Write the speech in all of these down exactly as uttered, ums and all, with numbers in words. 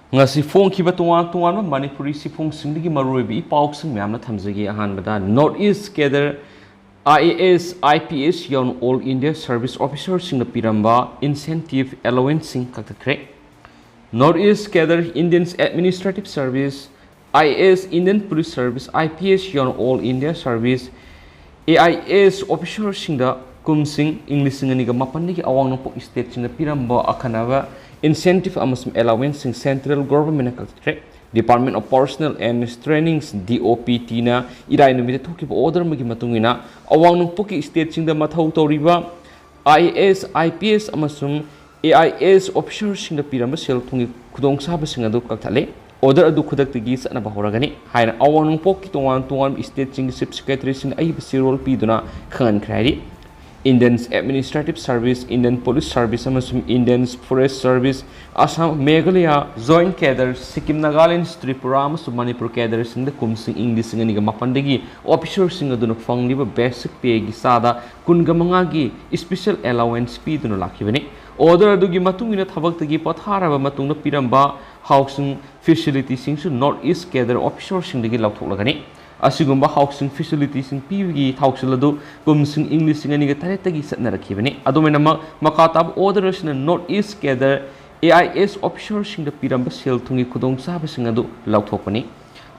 ꯉꯁꯤ ꯐꯣꯡꯈꯤꯕ ꯇꯣꯉꯥꯟ ꯇꯣꯉꯥꯟꯕ ꯃꯅꯤꯄꯨꯔꯤ ꯁꯤꯐꯣꯡꯁꯤꯡꯗꯒꯤ ꯃꯔꯨꯑꯣꯏꯕ ꯏ ꯄꯥꯎꯁꯤꯡ ꯃꯌꯥꯝꯅ ꯊꯝꯖꯒꯦ꯫ ꯑꯍꯥꯟꯕꯗ, North East Cadre I A S, I P S ꯌꯥꯎꯅ All India Service Officerꯁꯤꯡꯅ ꯄꯤꯔꯝꯕ incentive allowanceꯁꯤꯡ ꯀꯛꯊꯠꯈ꯭ꯔꯦ꯫ North East Cadre Indian Administrative Service, I A S, Indian Police Service, I P S ꯌꯥꯎꯅ All India Service, A I S Officerꯁꯤꯡꯗ ꯀꯨꯝꯁꯤꯡ ꯏꯪ ꯂꯤꯁꯤꯡ ꯑꯅꯤꯒ ꯃꯥꯄꯟꯗꯒꯤ ꯑꯋꯥꯡ ꯅꯣꯡꯄꯣꯛ stateꯁꯤꯡꯗ ꯄꯤꯔꯝꯕ ꯑꯈꯟꯅꯕ incentive ꯑꯃꯁꯨꯡ allowanceꯁꯤꯡ central governmentꯅ ꯀꯛꯊꯠꯈ꯭ꯔꯦ꯫ Department of Personnel and Trainings, D O P Tꯅ ꯏꯔꯥꯏ ꯅꯨꯃꯤꯠꯇ ꯊꯣꯛꯈꯤꯕ order ꯑꯃꯒꯤ ꯃꯇꯨꯡ ꯏꯟꯅ, ꯑꯋꯥꯡ ꯅꯣꯡꯄꯣꯛꯀꯤ stateꯁꯤꯡꯗ ꯃꯊꯧ ꯇꯧꯔꯤꯕ I A S, I P S ꯑꯃꯁꯨꯡ A I S Officerꯁꯤꯡꯗ ꯄꯤꯔꯝꯕ ꯁꯦꯜ ꯊꯨꯝꯒꯤ ꯈꯨꯗꯣꯡꯆꯥꯕꯁꯤꯡ ꯑꯗꯨ ꯀꯛꯊꯠꯂꯦ꯫ Order ꯑꯗꯨ ꯈꯨꯗꯛꯇꯒꯤ ꯆꯠꯅꯕ ꯍꯧꯔꯒꯅꯤ ꯍꯥꯏꯅ ꯑꯋꯥꯡ ꯅꯣꯡꯄꯣꯛꯀꯤ ꯇꯣꯉꯥꯟ ꯇꯣꯉꯥꯟꯕ stateꯁꯤꯡꯒꯤ Chief Secretaryꯁꯤꯡꯅ ꯑꯏꯕ ꯆꯦꯔꯣꯜ ꯄꯤꯗꯨꯅ ꯈꯪꯍꯟꯈ꯭ꯔꯦ ꯍꯥꯏꯔꯤ꯫ Indian Administrative Service, Indian Police Service ꯑꯃꯁꯨꯡ Indian Forest Service, Assam, Meghalaya, Joint Cadre, Sikkim, Nagaland, Tripura ꯑꯃꯁꯨꯡ ꯃꯅꯤꯄꯨꯔ cadreꯁꯤꯡꯗ ꯀꯨꯝꯁꯤꯡ ꯏꯪ ꯂꯤꯁꯤꯡ ꯑꯅꯤꯒ ꯃꯥꯄꯟꯗꯒꯤ officerꯁꯤꯡ ꯑꯗꯨꯅ ꯐꯪꯂꯤꯕ basic payꯒꯤ ꯆꯥꯗ ꯀꯨꯟꯒ ꯃꯉꯥꯒꯤ special allowance ꯄꯤꯗꯨꯅ ꯂꯥꯛꯈꯤꯕꯅꯤ꯫ Order ꯑꯗꯨꯒꯤ ꯃꯇꯨꯡ ꯏꯟꯅ ꯊꯕꯛꯇꯒꯤ ꯄꯣꯊꯥꯔꯕ ꯃꯇꯨꯡꯗ ꯄꯤꯔꯝꯕ housing facilityꯁꯤꯡꯁꯨ North East Cadre Officerꯁꯤꯡꯗꯒꯤ ꯂꯧꯊꯣꯛꯂꯒꯅꯤ꯫ ꯑꯁꯤꯒꯨꯝꯕ housing facilityꯁꯤꯡ ꯄꯤꯕꯒꯤ ꯊꯧꯁꯤꯜ ꯑꯗꯨ ꯀꯨꯝꯁꯤꯡ ꯏꯪ ꯂꯤꯁꯤꯡ ꯑꯅꯤꯒ ꯇꯔꯦꯠꯇꯒꯤ ꯆꯠꯅꯔꯛꯈꯤꯕꯅꯤ꯫ ꯑꯗꯨꯃꯥꯏꯅꯃꯛ, ꯃꯈꯥ ꯇꯥꯕ order ꯑꯁꯤꯅ North East Cadre A I S Officerꯁꯤꯡꯗ ꯄꯤꯔꯝꯕ ꯁꯦꯜ ꯊꯨꯝꯒꯤ ꯈꯨꯗꯣꯡꯆꯥꯕꯁꯤꯡ ꯑꯗꯨ ꯂꯧꯊꯣꯛꯄꯅꯤ꯫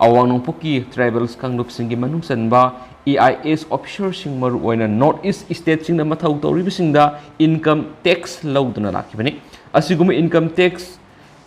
ꯑꯋꯥꯡ ꯅꯣꯡꯄꯣꯛꯀꯤ tribals ꯀꯥꯡꯂꯨꯞꯁꯤꯡꯒꯤ ꯃꯅꯨꯡ ꯆꯟꯕ A I S Officerꯁꯤꯡ, ꯃꯔꯨꯑꯣꯏꯅ North East stateꯁꯤꯡꯗ ꯃꯊꯧ ꯇꯧꯔꯤꯕꯁꯤꯡꯗ income tax ꯂꯧꯗꯨꯅ ꯂꯥꯛꯈꯤꯕꯅꯤ꯫ ꯑꯁꯤꯒꯨꯝꯕ income tax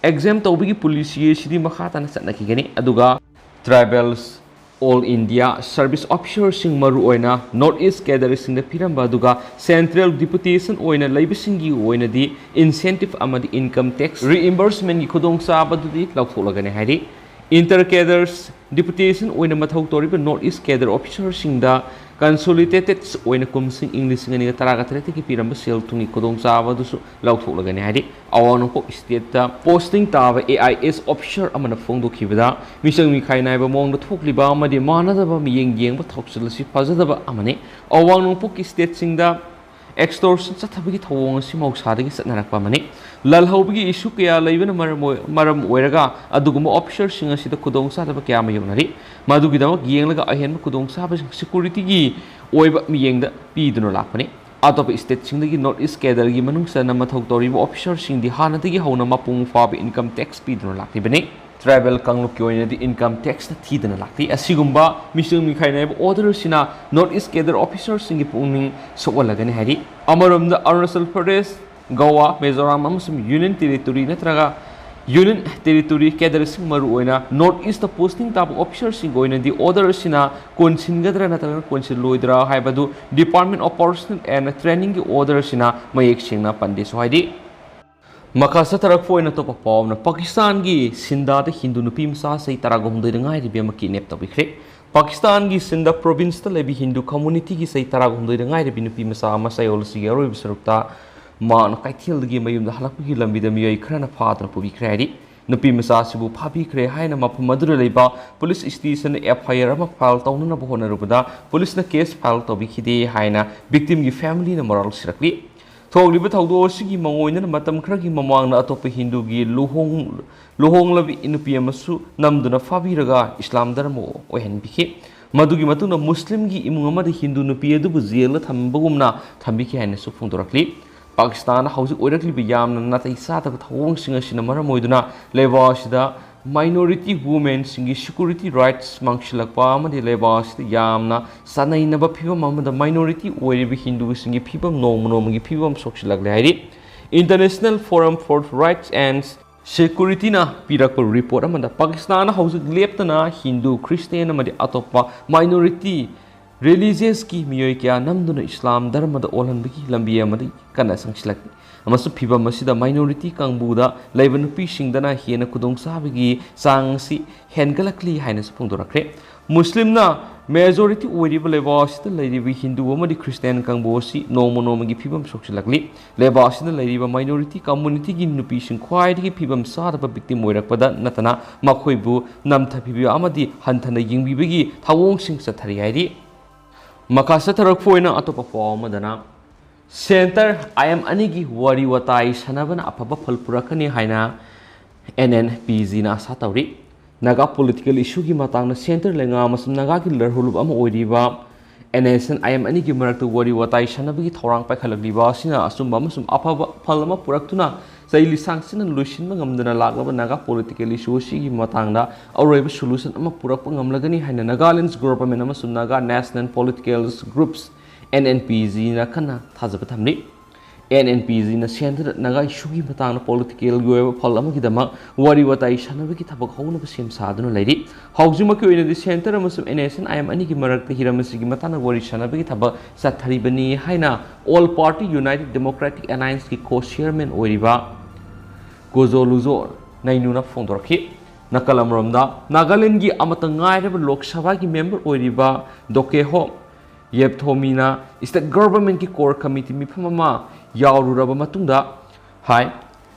exempt ꯇꯧꯕꯒꯤ policy ꯑꯁꯤꯗꯤ ꯃꯈꯥ ꯇꯥꯅ ꯆꯠꯅꯈꯤꯒꯅꯤ꯫ ꯑꯗꯨꯒ tribals, All India Service Officerꯁꯤꯡ, ꯃꯔꯨꯑꯣꯏꯅ North East cadreꯁꯤꯡꯗ ꯄꯤꯔꯝꯕ ꯑꯗꯨꯒ central deputation ꯑꯣꯏꯅ ꯂꯩꯕꯁꯤꯡꯒꯤ ꯑꯣꯏꯅꯗꯤ incentive ꯑꯃꯗꯤ income tax reimbursementꯀꯤ ꯈꯨꯗꯣꯡꯆꯥꯕꯗꯨꯗꯤ ꯂꯧꯊꯣꯛꯂꯒꯅꯤ ꯍꯥꯏꯔꯤ꯫ Inter cadres deputation ꯑꯣꯏꯅ ꯃꯊꯧ ꯇꯧꯔꯤꯕ North East Cadre Officerꯁꯤꯡꯗ consolidated ꯑꯣꯏꯅ ꯀꯨꯝꯁꯤꯡ ꯏꯪ ꯂꯤꯁꯤꯡ ꯑꯅꯤꯒ ꯇꯔꯥꯒ ꯇꯔꯦꯠꯇꯒꯤ ꯄꯤꯔꯝꯕ ꯁꯦꯜ ꯊꯨꯝꯒꯤ ꯈꯨꯗꯣꯡꯆꯥꯕ ꯑꯗꯨꯁꯨ ꯂꯧꯊꯣꯛꯂꯒꯅꯤ ꯍꯥꯏꯔꯤ꯫ ꯑꯋꯥꯡ ꯅꯣꯡꯄꯣꯛ stateꯇ posting ꯇꯥꯕ A I S officer ꯑꯃꯅ ꯐꯣꯡꯗꯣꯛꯈꯤꯕꯗ, ꯃꯤꯆꯪ ꯃꯤꯈꯥꯏ ꯅꯥꯏꯕ ꯃꯑꯣꯡꯗ ꯊꯣꯛꯂꯤꯕ ꯑꯃꯗꯤ ꯃꯥꯟꯅꯗꯕ ꯃꯤꯠꯌꯦꯡ ꯌꯦꯡꯕ ꯊꯧꯁꯤꯜ ꯑꯁꯤ ꯐꯖꯗꯕ ꯑꯃꯅꯤ꯫ ꯑꯋꯥꯡ ꯅꯣꯡꯄꯣꯛꯀꯤ stateꯁꯤꯡꯗ Extortion ꯆꯠꯊꯕꯒꯤ ꯊꯧꯑꯣꯡ ꯑꯁꯤ ꯃꯍꯧꯁꯥꯗꯒꯤ ꯆꯠꯅꯔꯛꯄ ꯑꯃꯅꯤ꯫ ꯂꯥꯜꯍꯧꯕꯒꯤ issue ꯀꯌꯥ ꯂꯩꯕꯅ ꯃꯔꯝ ꯑꯣꯏ-, ꯃꯔꯝ ꯑꯣꯏꯔꯒ ꯑꯗꯨꯒꯨꯝꯕ officerꯁꯤꯡ ꯑꯁꯤꯗ ꯈꯨꯗꯣꯡꯆꯥꯗꯕ ꯀꯌꯥ ꯃꯥꯌꯣꯛꯅꯔꯤ꯫ ꯃꯗꯨꯒꯤꯗꯃꯛ ꯌꯦꯡꯂꯒ ꯑꯍꯦꯟꯕ ꯈꯨꯗꯣꯡꯆꯥꯕꯁꯤꯡ securityꯒꯤ ꯑꯣꯏꯕ ꯃꯤꯠꯌꯦꯡꯗ ꯄꯤꯗꯨꯅ ꯂꯥꯛꯄꯅꯤ꯫ ꯑꯇꯣꯞꯄ stateꯁꯤꯡꯗꯒꯤ North East cadreꯒꯤ ꯃꯅꯨꯡ ꯆꯟꯅ ꯃꯊꯧ ꯇꯧꯔꯤꯕ officerꯁꯤꯡꯗꯤ ꯍꯥꯟꯅꯗꯒꯤ ꯍꯧꯅ ꯃꯄꯨꯡ ꯐꯥꯕ income tax ꯄꯤꯗꯨꯅ ꯂꯥꯛꯂꯤꯕꯅꯤ꯫ Tribal ꯀꯥꯡꯂꯨꯞꯀꯤ ꯑꯣꯏꯅꯗꯤ income taxꯅ ꯊꯤꯗꯅ ꯂꯥꯛꯂꯤ꯫ ꯑꯁꯤꯒꯨꯝꯕ ꯃꯤꯆꯪ ꯃꯤꯈꯥꯏ ꯅꯥꯏꯕ orderꯁꯤꯅ North East cadre officerꯁꯤꯡꯒꯤ ꯄꯨꯛꯅꯤꯡ ꯁꯣꯛꯍꯜꯂꯒꯅꯤ ꯍꯥꯏꯔꯤ꯫ ꯑꯃꯔꯣꯝꯗ ꯑꯔꯨꯅꯥꯆꯜ ꯄ꯭ꯔꯗꯦꯁ, ꯒꯣꯋꯥ, ꯃꯤꯖꯣꯔꯥꯝ ꯑꯃꯁꯨꯡ Union Territory ꯅꯠꯇ꯭ꯔꯒ Union Territory cadreꯁꯤꯡ, ꯃꯔꯨꯑꯣꯏꯅ North Eastꯇ posting ꯇꯥꯕ officerꯁꯤꯡꯒꯤ ꯑꯣꯏꯅꯗꯤ order ꯑꯁꯤꯅ ꯀꯣꯟꯁꯤꯟꯒꯗ꯭ꯔꯥ ꯅꯠꯇ꯭ꯔꯒ ꯀꯣꯟꯁꯤꯜꯂꯣꯏꯗ꯭ꯔꯥ ꯍꯥꯏꯕꯗꯨ Department of Personnel and Trainingꯒꯤ order ꯑꯁꯤꯅ ꯃꯌꯦꯛ ꯁꯦꯡꯅ ꯄꯟꯗꯦꯁꯨ ꯍꯥꯏꯔꯤ꯫ ꯃꯈꯥ ꯆꯠꯊꯔꯛꯄ ꯑꯣꯏꯅ ꯑꯇꯣꯞꯄ ꯄꯥꯎ ꯑꯃꯅ, ꯄꯥꯀꯤꯁꯇꯥꯟꯒꯤ ꯁꯤꯟꯗꯥꯗ ꯍꯤꯟꯗꯨ ꯅꯨꯄꯤ ꯃꯆꯥ ꯆꯍꯤ ꯇꯔꯥꯒ ꯍꯨꯝꯗꯣꯏꯗ ꯉꯥꯏꯔꯤꯕꯤ ꯑꯃ kidnap ꯇꯧꯕꯤꯈ꯭ꯔꯦ꯫ ꯄꯥꯀꯤꯁꯇꯥꯟꯒꯤ ꯁꯤꯟꯗ provinceꯇ ꯂꯩꯕꯤ ꯍꯤꯟꯗꯨ communityꯒꯤ ꯆꯍꯤ ꯇꯔꯥꯒ ꯍꯨꯝꯗꯣꯏꯗ ꯉꯥꯏꯔꯤꯕꯤ ꯅꯨꯄꯤ ꯃꯆꯥ ꯑꯃ ꯆꯌꯣꯜ ꯑꯁꯤꯒꯤ ꯑꯔꯣꯏꯕ ꯁꯔꯨꯛꯇ ꯃꯍꯥꯛꯅ ꯀꯩꯊꯦꯜꯗꯒꯤ ꯃꯌꯨꯝꯗ ꯍꯜꯂꯛꯄꯒꯤ ꯂꯝꯕꯤꯗ ꯃꯤꯑꯣꯏ ꯈꯔꯅ ꯐꯥꯗꯨꯅ ꯄꯨꯕꯤꯈ꯭ꯔꯦ ꯍꯥꯏꯔꯤ꯫ ꯅꯨꯄꯤ ꯃꯆꯥ ꯑꯁꯤꯕꯨ ꯐꯥꯕꯤꯈ꯭ꯔꯦ ꯍꯥꯏꯅ ꯃꯐꯝ ꯑꯗꯨꯗ ꯂꯩꯕ police stationꯗ FIR ꯑꯃ file ꯇꯧꯅꯅꯕ ꯍꯣꯠꯅꯔꯨꯕꯗ policeꯅ case file ꯇꯧꯕꯤꯈꯤꯗꯦ ꯍꯥꯏꯅ victimꯒꯤ familyꯅ ꯃꯔꯥꯜ ꯁꯤꯔꯛꯂꯤ꯫ ꯊꯣꯛꯂꯤꯕ ꯊꯧꯗꯣꯛ ꯑꯁꯤꯒꯤ ꯃꯥꯡꯑꯣꯏꯅꯅ ꯃꯇꯝ ꯈꯔꯒꯤ ꯃꯃꯥꯡꯗ ꯑꯇꯣꯞꯄ ꯍꯤꯟꯗꯨꯒꯤ ꯂꯨꯍꯣꯡ-, ꯂꯨꯍꯣꯡꯂꯕꯤ ꯅꯨꯄꯤ ꯑꯃꯁꯨ ꯅꯝꯗꯨꯅ ꯐꯥꯕꯤꯔꯒ ꯏꯁꯂꯥꯝ ꯙꯔꯃ ꯑꯣꯏꯍꯟꯕꯤꯈꯤ꯫ ꯃꯗꯨꯒꯤ ꯃꯇꯨꯡꯗ ꯃꯨꯁꯂꯤꯝꯒꯤ ꯏꯃꯨꯡ ꯑꯃꯗ ꯍꯤꯟꯗꯨ ꯅꯨꯄꯤ ꯑꯗꯨꯕꯨ ꯖꯦꯜꯗ ꯊꯝꯕꯒꯨꯝꯅ ꯊꯝꯕꯤꯈꯤ ꯍꯥꯏꯅꯁꯨ ꯐꯣꯡꯗꯣꯔꯛꯂꯤ꯫ ꯄꯥꯀꯤꯁꯇꯥꯟꯗ ꯍꯧꯖꯤꯛ ꯑꯣꯏꯔꯛꯂꯤꯕ ꯌꯥꯝꯅ ꯅꯥꯇꯩ ꯆꯥꯗꯕ ꯊꯧꯑꯣꯡꯁꯤꯡ ꯑꯁꯤꯅ ꯃꯔꯝ ꯑꯣꯏꯗꯨꯅ ꯂꯩꯕꯥꯛ ꯑꯁꯤꯗ minority womenꯁꯤꯡꯒꯤ security rights ꯃꯥꯡꯁꯤꯜꯂꯛꯄ ꯑꯃꯗꯤ ꯂꯩꯕꯥꯛ ꯑꯁꯤꯗ ꯌꯥꯝꯅ ꯆꯥꯅꯩꯅꯕ ꯐꯤꯕꯝ ꯑꯃꯗ minority ꯑꯣꯏꯔꯤꯕ ꯍꯤꯟꯗꯨꯁꯤꯡꯒꯤ ꯐꯤꯕꯝ ꯅꯣꯡꯃ ꯅꯣꯡꯃꯒꯤ ꯐꯤꯕꯝ ꯁꯣꯛꯆꯤꯜꯂꯛꯂꯦ ꯍꯥꯏꯔꯤ꯫ International Forum for Rights and Securityꯅ ꯄꯤꯔꯛꯄ report ꯑꯃꯗ ꯄꯥꯀꯤꯁꯇꯥꯟꯗ ꯍꯧꯖꯤꯛ ꯂꯦꯞꯇꯅ ꯍꯤꯟꯗꯨ, ꯈ꯭ꯔꯤꯁꯇꯤꯌꯥꯟ ꯑꯃꯗꯤ ꯑꯇꯣꯞꯄ minority religionꯀꯤ ꯃꯤꯑꯣꯏ ꯀꯌꯥ ꯅꯝꯗꯨꯅ ꯏꯁꯂꯥꯝ ꯙꯔꯃꯗ ꯑꯣꯜꯍꯟꯕꯒꯤ ꯂꯝꯕꯤ ꯑꯃꯗꯤ ꯀꯟꯅ ꯆꯪꯁꯤꯜꯂꯛꯂꯤ꯫ ꯑꯃꯁꯨꯡ ꯐꯤꯚꯝ ꯑꯁꯤꯗ minority ꯀꯥꯡꯕꯨꯗ ꯂꯩꯕ ꯅꯨꯄꯤꯁꯤꯡꯗꯅ ꯍꯦꯟꯅ ꯈꯨꯗꯣꯡꯆꯥꯕꯒꯤ ꯆꯥꯡ ꯑꯁꯤ ꯍꯦꯟꯒꯠꯂꯛꯂꯤ ꯍꯥꯏꯅꯁꯨ ꯐꯣꯡꯗꯣꯔꯛꯈ꯭ꯔꯦ꯫ ꯃꯨꯁꯂꯤꯝꯅ majority ꯑꯣꯏꯔꯤꯕ ꯂꯩꯕꯥꯛ ꯑꯁꯤꯗ ꯂꯩꯔꯤꯕ ꯍꯤꯟꯗꯨ ꯑꯃꯗꯤ ꯈ꯭ꯔꯤꯁꯇꯤꯌꯥꯟ ꯀꯥꯡꯕꯨ ꯑꯁꯤ ꯅꯣꯡꯃ ꯅꯣꯡꯃꯒꯤ ꯐꯤꯚꯝ ꯁꯣꯛꯆꯤꯜꯂꯛꯂꯤ꯫ ꯂꯩꯕꯥꯛ ꯑꯁꯤꯗ ꯂꯩꯔꯤꯕ minority communityꯒꯤ ꯅꯨꯄꯤꯁꯤꯡ ꯈ꯭ꯋꯥꯏꯗꯒꯤ ꯐꯤꯚꯝ ꯆꯥꯗꯕ victim ꯑꯣꯏꯔꯛꯄꯗ ꯅꯠꯇꯅ ꯃꯈꯣꯏꯕꯨ ꯅꯝꯊꯕꯤꯕ ꯑꯃꯗꯤ ꯍꯟꯊꯅ ꯌꯦꯡꯕꯤꯕꯒꯤ ꯊꯧꯑꯣꯡꯁꯤꯡ ꯆꯠꯊꯔꯤ ꯍꯥꯏꯔꯤ꯫ ꯃꯈꯥ ꯆꯠꯊꯔꯛꯄ ꯑꯣꯏꯅ ꯑꯇꯣꯞꯄ ꯄꯥꯎ ꯑꯃꯗꯅ, Centre I M ꯑꯅꯤꯒꯤ ꯋꯥꯔꯤ ꯋꯥꯇꯥꯏ ꯁꯥꯟꯅꯕꯅ ꯑꯐꯕ ꯐꯜ ꯄꯨꯔꯛꯀꯅꯤ ꯍꯥꯏꯅ N N P G ꯅ ꯑꯥꯁꯥ ꯇꯧꯔꯤ꯫ ꯅꯥꯒꯥ political issue ꯒꯤ ꯃꯇꯥꯡꯗ centre ꯂꯩꯉꯥꯛ ꯑꯃꯁꯨꯡ ꯅꯥꯒꯥꯒꯤ ꯂꯔꯍꯨꯂꯨꯞ ꯑꯃ ꯑꯣꯏꯔꯤꯕ N S N I M ꯑꯅꯤꯒꯤ ꯃꯔꯛꯇ ꯋꯥꯔꯤ ꯋꯥꯇꯥꯏ ꯁꯥꯟꯅꯕꯒꯤ ꯊꯧꯔꯥꯡ ꯄꯥꯏꯈꯠꯂꯛꯂꯤꯕ ꯑꯁꯤꯅ ꯑꯆꯨꯝꯕ ꯑꯃꯁꯨꯡ ꯑꯐꯕ ꯐꯜ ꯑꯃ ꯄꯨꯔꯛꯇꯨꯅ ꯆꯍꯤ ꯂꯤꯁꯥꯡ ꯁꯤꯠꯅ ꯂꯣꯏꯁꯤꯟꯕ ꯉꯝꯗꯅ ꯂꯥꯛꯂꯕ ꯅꯥꯒꯥ political issue ꯑꯁꯤꯒꯤ ꯃꯇꯥꯡꯗ ꯑꯔꯣꯏꯕ solution ꯑꯃ ꯄꯨꯔꯛꯄ ꯉꯝꯂꯒꯅꯤ ꯍꯥꯏꯅ Nagaland's government ꯑꯃꯁꯨꯡ Naga national political groups N N P G ꯅ ꯀꯟꯅ ꯊꯥꯖꯕ ꯊꯝꯂꯤ꯫ N N P G ꯅ centre ꯗ ꯅꯥꯒꯥ issue ꯒꯤ ꯃꯇꯥꯡꯗ political ꯒꯤ ꯑꯣꯏꯕ ꯐꯜ ꯑꯃꯒꯤꯗꯃꯛ ꯋꯥꯔꯤ ꯋꯥꯇꯥꯏ ꯁꯥꯟꯅꯕꯒꯤ ꯊꯕꯛ ꯍꯧꯅꯕ ꯁꯦꯝ ꯁꯥꯗꯨꯅ ꯂꯩꯔꯤ꯫ ꯍꯧꯖꯤꯛꯃꯛꯀꯤ ꯑꯣꯏꯅꯗꯤ centre ꯑꯃꯁꯨꯡ N S N I M ꯑꯅꯤꯒꯤ ꯃꯔꯛꯇ ꯍꯤꯔꯝ ꯑꯁꯤꯒꯤ ꯃꯇꯥꯡꯗ ꯋꯥꯔꯤ ꯁꯥꯟꯅꯕꯒꯤ ꯊꯕꯛ ꯆꯠꯊꯔꯤꯕꯅꯤ ꯍꯥꯏꯅ All Party United Democratic Alliance ꯀꯤ co-chairman ꯑꯣꯏꯔꯤꯕ ꯒꯣꯖꯣ ꯂꯨꯖꯣ ꯅꯩꯅꯨꯅ ꯐꯣꯡꯗꯣꯔꯛꯈꯤ꯫ ꯅꯥꯀꯜ ꯑꯃꯔꯣꯝꯗ, ꯅꯥꯒꯥꯂꯦꯟꯗꯒꯤ ꯑꯃꯠꯇ ꯉꯥꯏꯔꯕ ꯂꯣꯛ ꯁꯚꯥꯒꯤ member ꯑꯣꯏꯔꯤꯕ ꯗꯣꯀꯦꯍꯣ ꯌꯦꯞꯊꯣꯃꯤꯅ state government ꯀꯤ core committee ꯃꯤꯐꯝ ꯑꯃ ꯌꯥꯎꯔꯨꯔꯕ ꯃꯇꯨꯡꯗ ꯍꯥꯏ,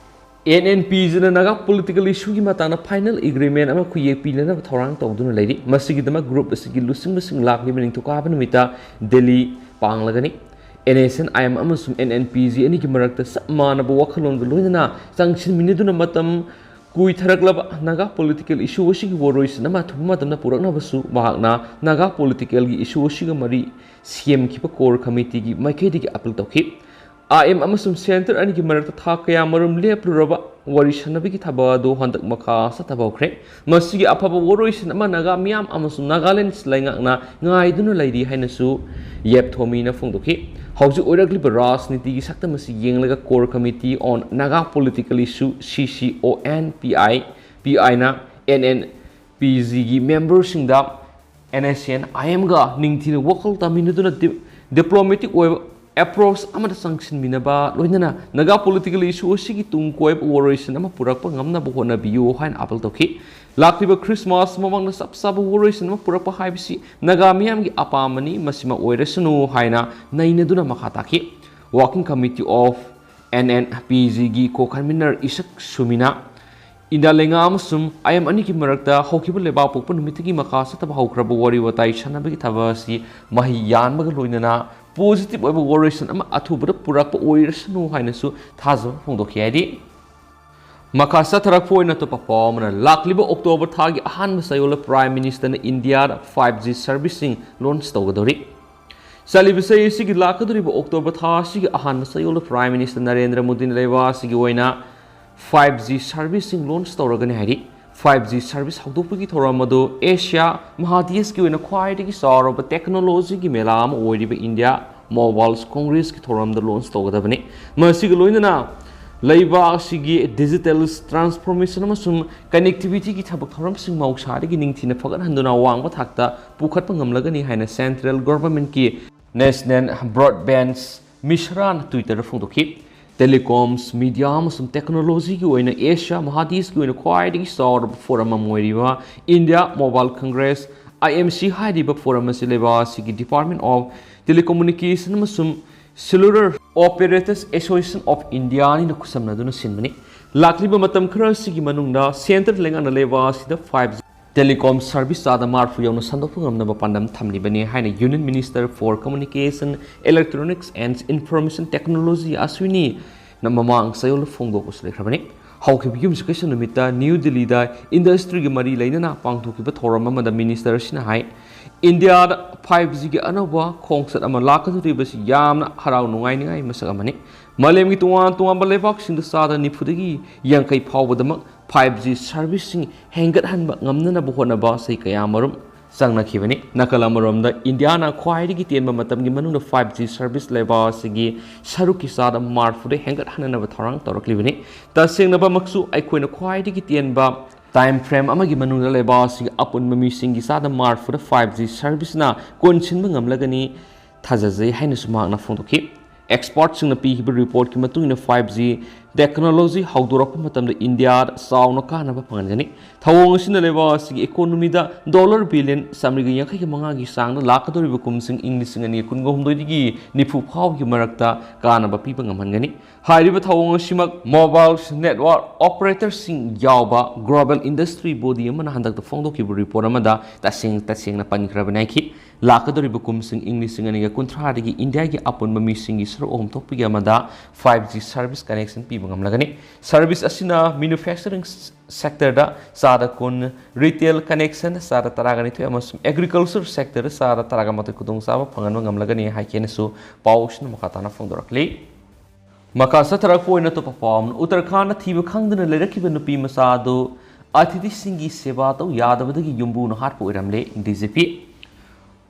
N N P G ꯅ ꯅꯥꯒꯥ political issue ꯒꯤ ꯃꯇꯥꯡꯗ final agreement ꯑꯃ ꯈꯨꯌꯦꯛ ꯄꯤꯅꯅꯕ ꯊꯧꯔꯥꯡ ꯇꯧꯗꯨꯅ ꯂꯩꯔꯤ꯫ ꯃꯁꯤꯒꯤꯗꯃꯛ group ꯑꯁꯤꯒꯤ ꯂꯨꯆꯤꯡꯕꯁꯤꯡ ꯂꯥꯛꯂꯤꯕ ꯅꯤꯡꯊꯧꯀꯥꯕ ꯅꯨꯃꯤꯠꯇ Delhi ꯄꯥꯡꯂꯒꯅꯤ꯫ N S N I M ꯑꯃꯁꯨꯡ N N P G ꯑꯅꯤꯒꯤ ꯃꯔꯛꯇ ꯆꯞ ꯃꯥꯟꯅꯕ ꯋꯥꯈꯜꯂꯣꯟꯒ ꯂꯣꯏꯅꯅ ꯆꯪꯁꯤꯟꯃꯤꯟꯅꯗꯨꯅ ꯃꯇꯝ ꯀꯨꯏꯊꯔꯛꯂꯕ ꯅꯥꯒꯥ political issue ꯑꯁꯤꯒꯤ ꯋꯥꯔꯣꯏꯁꯤꯟ ꯑꯃ ꯑꯊꯨꯕ ꯃꯇꯝꯗ ꯄꯨꯔꯛꯅꯕꯁꯨ ꯃꯍꯥꯛꯅ ꯅꯥꯒꯥ political ꯒꯤ issue ꯑꯁꯤꯒ ꯃꯔꯤ ꯁꯦꯝꯈꯤꯕ core committee ꯒꯤ ꯃꯥꯏꯀꯩꯗꯒꯤ appeal ꯇꯧꯈꯤ꯫ I M ꯑꯃꯁꯨꯡ centre ꯑꯅꯤꯒꯤ ꯃꯔꯛꯇ ꯊꯥ ꯀꯌꯥꯃꯔꯨꯝ ꯂꯦꯞꯂꯨꯔꯕ ꯋꯥꯔꯤ ꯁꯥꯟꯅꯕꯒꯤ ꯊꯕꯛ ꯑꯗꯨ ꯍꯟꯗꯛ ꯃꯈꯥ ꯆꯠꯊꯕ ꯍꯧꯈ꯭ꯔꯦ꯫ ꯃꯁꯤꯒꯤ ꯑꯐꯕ ꯋꯥꯔꯣꯏꯁꯤꯟ ꯑꯃ ꯅꯥꯒꯥ ꯃꯤꯌꯥꯝ ꯑꯃꯁꯨꯡ ꯅꯥꯒꯥꯂꯦꯟꯗ ꯂꯩꯉꯥꯛꯅ ꯉꯥꯏꯗꯨꯅ ꯂꯩꯔꯤ ꯍꯥꯏꯅꯁꯨ ꯌꯦꯞꯊꯣꯃꯤꯅ ꯐꯣꯡꯗꯣꯛꯈꯤ꯫ ꯍꯧꯖꯤꯛ ꯑꯣꯏꯔꯛꯂꯤꯕ ꯔꯥꯖꯅꯤꯇꯤꯒꯤ ꯁꯛꯇꯝ ꯑꯁꯤ ꯌꯦꯡꯂꯒ Core Committee on Naga Political Issue, C C O N P I, P I ꯅ N N P G ꯒꯤ member ꯁꯤꯡꯗ N S N I M ꯒ ꯅꯤꯡꯊꯤꯅ ꯋꯥꯈꯜ ꯇꯥꯃꯤꯟꯅꯗꯨꯅ ꯗꯤ-, diplomatic ꯑꯣꯏꯕ approach ꯑꯃꯗ ꯆꯪꯁꯤꯟꯃꯤꯟꯅꯕ, ꯂꯣꯏꯅꯅ ꯅꯥꯒꯥ political issue ꯑꯁꯤꯒꯤ ꯇꯨꯡ ꯀꯣꯏꯕ ꯋꯥꯔꯣꯏꯁꯤꯟ ꯑꯃ ꯄꯨꯔꯛꯄ ꯉꯝꯅꯕ ꯍꯣꯠꯅꯕꯤꯌꯨ ꯍꯥꯏꯅ appeal ꯇꯧꯈꯤ꯫ ꯂꯥꯛꯂꯤꯕ Christmas ꯃꯃꯥꯡꯗ ꯆꯞ ꯆꯥꯕ ꯋꯥꯔꯣꯏꯁꯤꯟ ꯑꯃ ꯄꯨꯔꯛꯄ ꯍꯥꯏꯕꯁꯤ ꯅꯥꯒꯥ ꯃꯤꯌꯥꯝꯒꯤ ꯑꯄꯥꯝꯕꯅꯤ, ꯃꯁꯤꯃ ꯑꯣꯏꯔꯁꯅꯨ ꯍꯥꯏꯅ ꯅꯩꯅꯗꯨꯅ ꯃꯈꯥ ꯇꯥꯈꯤ꯫ Working Committee of N N P G ꯒꯤ co-convener ꯏꯁꯛ ꯁꯨꯃꯤꯅ ꯏꯟꯗꯤꯌꯥ ꯂꯩꯉꯥꯛ ꯑꯃꯁꯨꯡ I M ꯑꯅꯤꯒꯤ ꯃꯔꯛꯇ ꯍꯧꯈꯤꯕ ꯂꯩꯕꯥꯛ ꯄꯣꯛꯄ ꯅꯨꯃꯤꯠꯇꯒꯤ ꯃꯈꯥ ꯆꯠꯊꯕ ꯍꯧꯈ꯭ꯔꯕ ꯋꯥꯔꯤ ꯋꯥꯇꯥꯏ ꯁꯥꯟꯅꯕꯒꯤ ꯊꯕꯛ ꯑꯁꯤ ꯃꯍꯩ ꯌꯥꯟꯕꯒ ꯂꯣꯏꯅꯅ positive ꯑꯣꯏꯕ ꯋꯥꯔꯣꯏꯁꯤꯟ ꯑꯃ ꯑꯊꯨꯕꯗ ꯄꯨꯔꯛꯄ ꯑꯣꯏꯔꯁꯅꯨ ꯍꯥꯏꯅꯁꯨ ꯊꯥꯖꯕ ꯐꯣꯡꯗꯣꯛꯈꯤ ꯍꯥꯏꯗꯤ꯫ ꯃꯈꯥ ꯆꯠꯊꯔꯛꯄ ꯑꯣꯏꯅ ꯑꯇꯣꯞꯄ ꯄꯥꯎ ꯑꯃꯅ, ꯂꯥꯛꯂꯤꯕ ꯑꯣꯛꯇꯣꯕꯔ ꯊꯥꯒꯤ ꯑꯍꯥꯟꯕ ꯆꯌꯣꯜꯗ Prime Ministerꯅ ꯏꯟꯗꯤꯌꯥꯗ five G serviceꯁꯤꯡ launch ꯇꯧꯒꯗꯧꯔꯤ꯫ ꯆꯠꯂꯤꯕ ꯆꯍꯤ ꯑꯁꯤꯒꯤ ꯂꯥꯛꯀꯗꯧꯔꯤꯕ ꯑꯣꯛꯇꯣꯕꯔ ꯊꯥ ꯑꯁꯤꯒꯤ ꯑꯍꯥꯟꯕ ꯆꯌꯣꯜꯗ Prime Minister ꯅꯔꯦꯟꯗ꯭ꯔ ꯃꯣꯗꯤꯅ ꯂꯩꯕꯥꯛ ꯑꯁꯤꯒꯤ ꯑꯣꯏꯅ five G serviceꯁꯤꯡ launch ꯇꯧꯔꯒꯅꯤ ꯍꯥꯏꯔꯤ꯫ Five G service ꯍꯧꯗꯣꯛꯄꯒꯤ ꯊꯧꯔꯝ ꯑꯗꯨ ꯑꯦꯁꯤꯌꯥ ꯃꯍꯥꯗꯦꯁꯀꯤ ꯑꯣꯏꯅ ꯈ꯭ꯋꯥꯏꯗꯒꯤ ꯆꯥꯎꯔꯕ technologyꯒꯤ ꯃꯦꯂꯥ ꯑꯃ ꯑꯣꯏꯔꯤꯕ ꯏꯟꯗꯤꯌꯥ ꯃꯣꯕꯥꯏꯜ ꯀꯣꯡꯒ꯭ꯔꯦꯁꯀꯤ ꯊꯧꯔꯝꯗ launch ꯇꯧꯒꯗꯕꯅꯤ꯫ ꯃꯁꯤꯒ ꯂꯣꯏꯅꯅ ꯂꯩꯕꯥꯛ ꯑꯁꯤꯒꯤ digital transformation ꯑꯃꯁꯨꯡ connectivityꯒꯤ ꯊꯕꯛ ꯊꯧꯔꯝꯁꯤꯡ ꯃꯍꯧꯁꯥꯗꯒꯤ ꯅꯤꯡꯊꯤꯅ ꯐꯒꯠꯍꯟꯗꯨꯅ ꯋꯥꯡꯕ ꯊꯥꯛꯇ ꯄꯨꯈꯠꯄ ꯉꯝꯂꯒꯅꯤ ꯍꯥꯏꯅ central governmentꯀꯤ National Broadband Missionꯅ Twitterꯗ ꯐꯣꯡꯗꯣꯛꯈꯤ꯫ Telecoms, media ꯑꯃꯁꯨꯡ technologyꯒꯤ ꯑꯣꯏꯅ ꯑꯦꯁꯤꯌꯥ ꯃꯍꯥꯗꯦꯁꯀꯤ ꯑꯣꯏꯅ ꯈ꯭ꯋꯥꯏꯗꯒꯤ ꯆꯥꯎꯔꯕ forum ꯑꯃ ꯑꯣꯏꯔꯤꯕ ꯏꯟꯗꯤꯌꯥ ꯃꯣꯕꯥꯏꯜ ꯀꯣꯡꯒ꯭ꯔꯦꯁ, IMC, ꯍꯥꯏꯔꯤꯕ forum ꯑꯁꯤ ꯂꯩꯕꯥꯛ ꯑꯁꯤꯒꯤ Department of Telecommunication ꯑꯃꯁꯨꯡ Cellular Operators Association of Indiaꯅ ꯈꯨꯠꯁꯝꯅꯗꯨꯅ ꯁꯤꯟꯕꯅꯤ꯫ ꯂꯥꯛꯂꯤꯕ ꯃꯇꯝ ꯈꯔ ꯑꯁꯤꯒꯤ ꯃꯅꯨꯡꯗ centre ꯂꯩꯉꯥꯛꯅ ꯂꯩꯕꯥꯛ ꯑꯁꯤꯗ five G telecom service ꯆꯥꯗ ꯃꯔꯤꯐꯨ ꯌꯧꯅ ꯁꯟꯗꯣꯛꯄ ꯉꯝꯅꯕ ꯄꯥꯟꯗꯝ ꯊꯝꯂꯤꯕꯅꯤ ꯍꯥꯏꯅ Union Minister for Communication, Electronics and Information Technology ꯑꯁ꯭ꯋꯤꯅꯤꯅ ꯃꯃꯥꯡ ꯆꯌꯣꯜꯗ ꯐꯣꯡꯗꯣꯛꯄꯁꯨ ꯂꯩꯈ꯭ꯔꯕꯅꯤ꯫ ꯍꯧꯈꯤꯕ ꯌꯨꯝꯁꯀꯩꯁ ꯅꯨꯃꯤꯠꯇ ꯅ꯭ꯌꯨ ꯗꯤꯜꯂꯤꯗ industryꯒꯤ ꯃꯔꯤ ꯂꯩꯅꯅ ꯄꯥꯡꯊꯣꯛꯈꯤꯕ ꯊꯧꯔꯝ ꯑꯃꯗ minister ꯑꯁꯤꯅ ꯍꯥꯏ, ꯏꯟꯗꯤꯌꯥꯗ five Gꯒꯤ ꯑꯅꯧꯕ ꯈꯣꯡꯆꯠ ꯑꯃ ꯂꯥꯛꯀꯗꯧꯔꯤꯕꯁꯤ ꯌꯥꯝꯅ ꯍꯔꯥꯎ ꯅꯨꯡꯉꯥꯏꯅꯤꯡꯉꯥꯏ ꯃꯁꯛ ꯑꯃꯅꯤ꯫ ꯃꯥꯂꯦꯝꯒꯤ ꯇꯣꯉꯥꯟ ꯇꯣꯉꯥꯟꯕ ꯂꯩꯕꯥꯛꯁꯤꯡꯗ ꯆꯥꯗ ꯅꯤꯐꯨꯗꯒꯤ ꯌꯥꯡꯈꯩ ꯐꯥꯎꯕꯗꯃꯛ five G serviceꯁꯤꯡ ꯍꯦꯟꯒꯠꯍꯟꯕ ꯉꯝꯅꯅꯕ ꯍꯣꯠꯅꯕ ꯆꯍꯤ ꯀꯌꯥ ꯑꯃꯔꯣꯝ ꯆꯪꯅꯈꯤꯕꯅꯤ꯫ ꯅꯥꯀꯜ ꯑꯃꯔꯣꯝꯗ ꯏꯟꯗꯤꯌꯥꯅ ꯈ꯭ꯋꯥꯏꯗꯒꯤ ꯇꯦꯟꯕ ꯃꯇꯝꯒꯤ ꯃꯅꯨꯡꯗ five G service ꯂꯩꯕꯥꯛ ꯑꯁꯤꯒꯤ ꯁꯔꯨꯛꯀꯤ ꯆꯥꯗ ꯃꯔꯤꯐꯨꯗ ꯍꯦꯟꯒꯠꯍꯟꯅꯅꯕ ꯊꯧꯔꯥꯡ ꯇꯧꯔꯛꯂꯤꯕꯅꯤ꯫ ꯇꯁꯦꯡꯅꯃꯛꯁꯨ ꯑꯩꯈꯣꯏꯅ ꯈ꯭ꯋꯥꯏꯗꯒꯤ ꯇꯦꯟꯕ time frame ꯑꯃꯒꯤ ꯃꯅꯨꯡꯗ ꯂꯩꯕꯥꯛ ꯑꯁꯤꯒꯤ ꯑꯄꯨꯟꯕ ꯃꯤꯁꯤꯡꯒꯤ ꯆꯥꯗ ꯃꯔꯤꯐꯨꯗ five G serviceꯅ ꯀꯣꯟꯁꯤꯟꯕ ꯉꯝꯂꯒꯅꯤ ꯊꯥꯖꯖꯩ ꯍꯥꯏꯅꯁꯨ ꯃꯍꯥꯛꯅ ꯐꯣꯡꯗꯣꯛꯈꯤ꯫ Expertꯁꯤꯡꯅ ꯄꯤꯈꯤꯕ reportꯀꯤ ꯃꯇꯨꯡ ꯏꯟꯅ five G technology ꯍꯧꯗꯣꯔꯛꯄ ꯃꯇꯝꯗ ꯏꯟꯗꯤꯌꯥꯗ ꯆꯥꯎꯅ ꯀꯥꯟꯅꯕ ꯐꯪꯍꯟꯒꯅꯤ꯫ ꯊꯧꯑꯣꯡ ꯑꯁꯤꯅ ꯂꯩꯕꯥꯛ ꯑꯁꯤꯒꯤ economyꯗ dollar billion ꯆꯥꯃꯔꯤꯒ ꯌꯥꯡꯈꯩꯒ ꯃꯉꯥꯒꯤ ꯆꯥꯡꯗ ꯂꯥꯛꯀꯗꯧꯔꯤꯕ ꯀꯨꯝꯁꯤꯡ ꯏꯪ ꯂꯤꯁꯤꯡ ꯑꯅꯤ ꯀꯨꯟꯒ ꯍꯨꯝꯗꯣꯏꯗꯒꯤ ꯅꯤꯐꯨ ꯐꯥꯎꯒꯤ ꯃꯔꯛꯇ ꯀꯥꯟꯅꯕ ꯄꯤꯕ ꯉꯝꯍꯟꯒꯅꯤ꯫ ꯍꯥꯏꯔꯤꯕ ꯊꯧꯑꯣꯡ ꯑꯁꯤꯃꯛ mobile network operatorꯁꯤꯡ ꯌꯥꯎꯕ global industry body ꯑꯃꯅ ꯍꯟꯗꯛꯇ ꯐꯣꯡꯗꯣꯛꯈꯤꯕ report ꯑꯃꯗ ꯇꯁꯦꯡ ꯇꯁꯦꯡꯅ ꯄꯟꯈ꯭ꯔꯕꯅꯤ ꯍꯥꯏꯈꯤ꯫ ꯂꯥꯛꯀꯗꯧꯔꯤꯕ ꯀꯨꯝꯁꯤꯡ ꯏꯪ ꯂꯤꯁꯤꯡ ꯑꯅꯤꯒ ꯀꯨꯟꯊ꯭ꯔꯥꯗꯒꯤ ꯏꯟꯗꯤꯌꯥꯒꯤ ꯑꯄꯨꯟꯕ ꯃꯤꯁꯤꯡꯒꯤ ꯁꯔꯨꯛ ꯑꯍꯨꯝ ꯊꯣꯛꯄꯒꯤ ꯑꯃꯗ five G service connection ꯄꯤꯕ ꯉꯝꯂꯒꯅꯤ꯫ Service ꯑꯁꯤꯅ manufacturing sectorꯗ ꯆꯥꯗ ꯀꯨꯟ, retail connection ꯆꯥꯗ ꯇꯔꯥꯒ ꯅꯤꯊꯣꯏ ꯑꯃꯁꯨꯡ agriculture sectorꯗ ꯆꯥꯗ ꯇꯔꯥꯒ ꯃꯥꯊꯣꯏ ꯈꯨꯗꯣꯡꯆꯥꯕ ꯐꯪꯍꯟꯕ ꯉꯝꯂꯒꯅꯤ ꯍꯥꯏꯈꯤ ꯍꯥꯏꯅꯁꯨ ꯄꯥꯎꯁꯤꯅ ꯃꯈꯥ ꯇꯥꯅ ꯐꯣꯡꯗꯣꯔꯛꯂꯤ꯫ ꯃꯈꯥ ꯆꯠꯊꯔꯛꯄ ꯑꯣꯏꯅ ꯑꯇꯣꯞꯄ ꯄꯥꯎ ꯑꯃꯅ, ꯎꯠꯇꯔꯈꯥꯟꯗ ꯊꯤꯕ ꯈꯪꯗꯅ ꯂꯩꯔꯛꯈꯤꯕ ꯅꯨꯄꯤ ꯃꯆꯥ ꯑꯗꯨ ꯑꯇꯤꯊꯤꯁꯤꯡꯒꯤ ꯁꯦꯕꯥ ꯇꯧ ꯌꯥꯗꯕꯗꯒꯤ ꯌꯨꯝꯕꯨꯅ ꯍꯥꯠꯄ ꯑꯣꯏꯔꯝꯂꯦ꯫ D G P.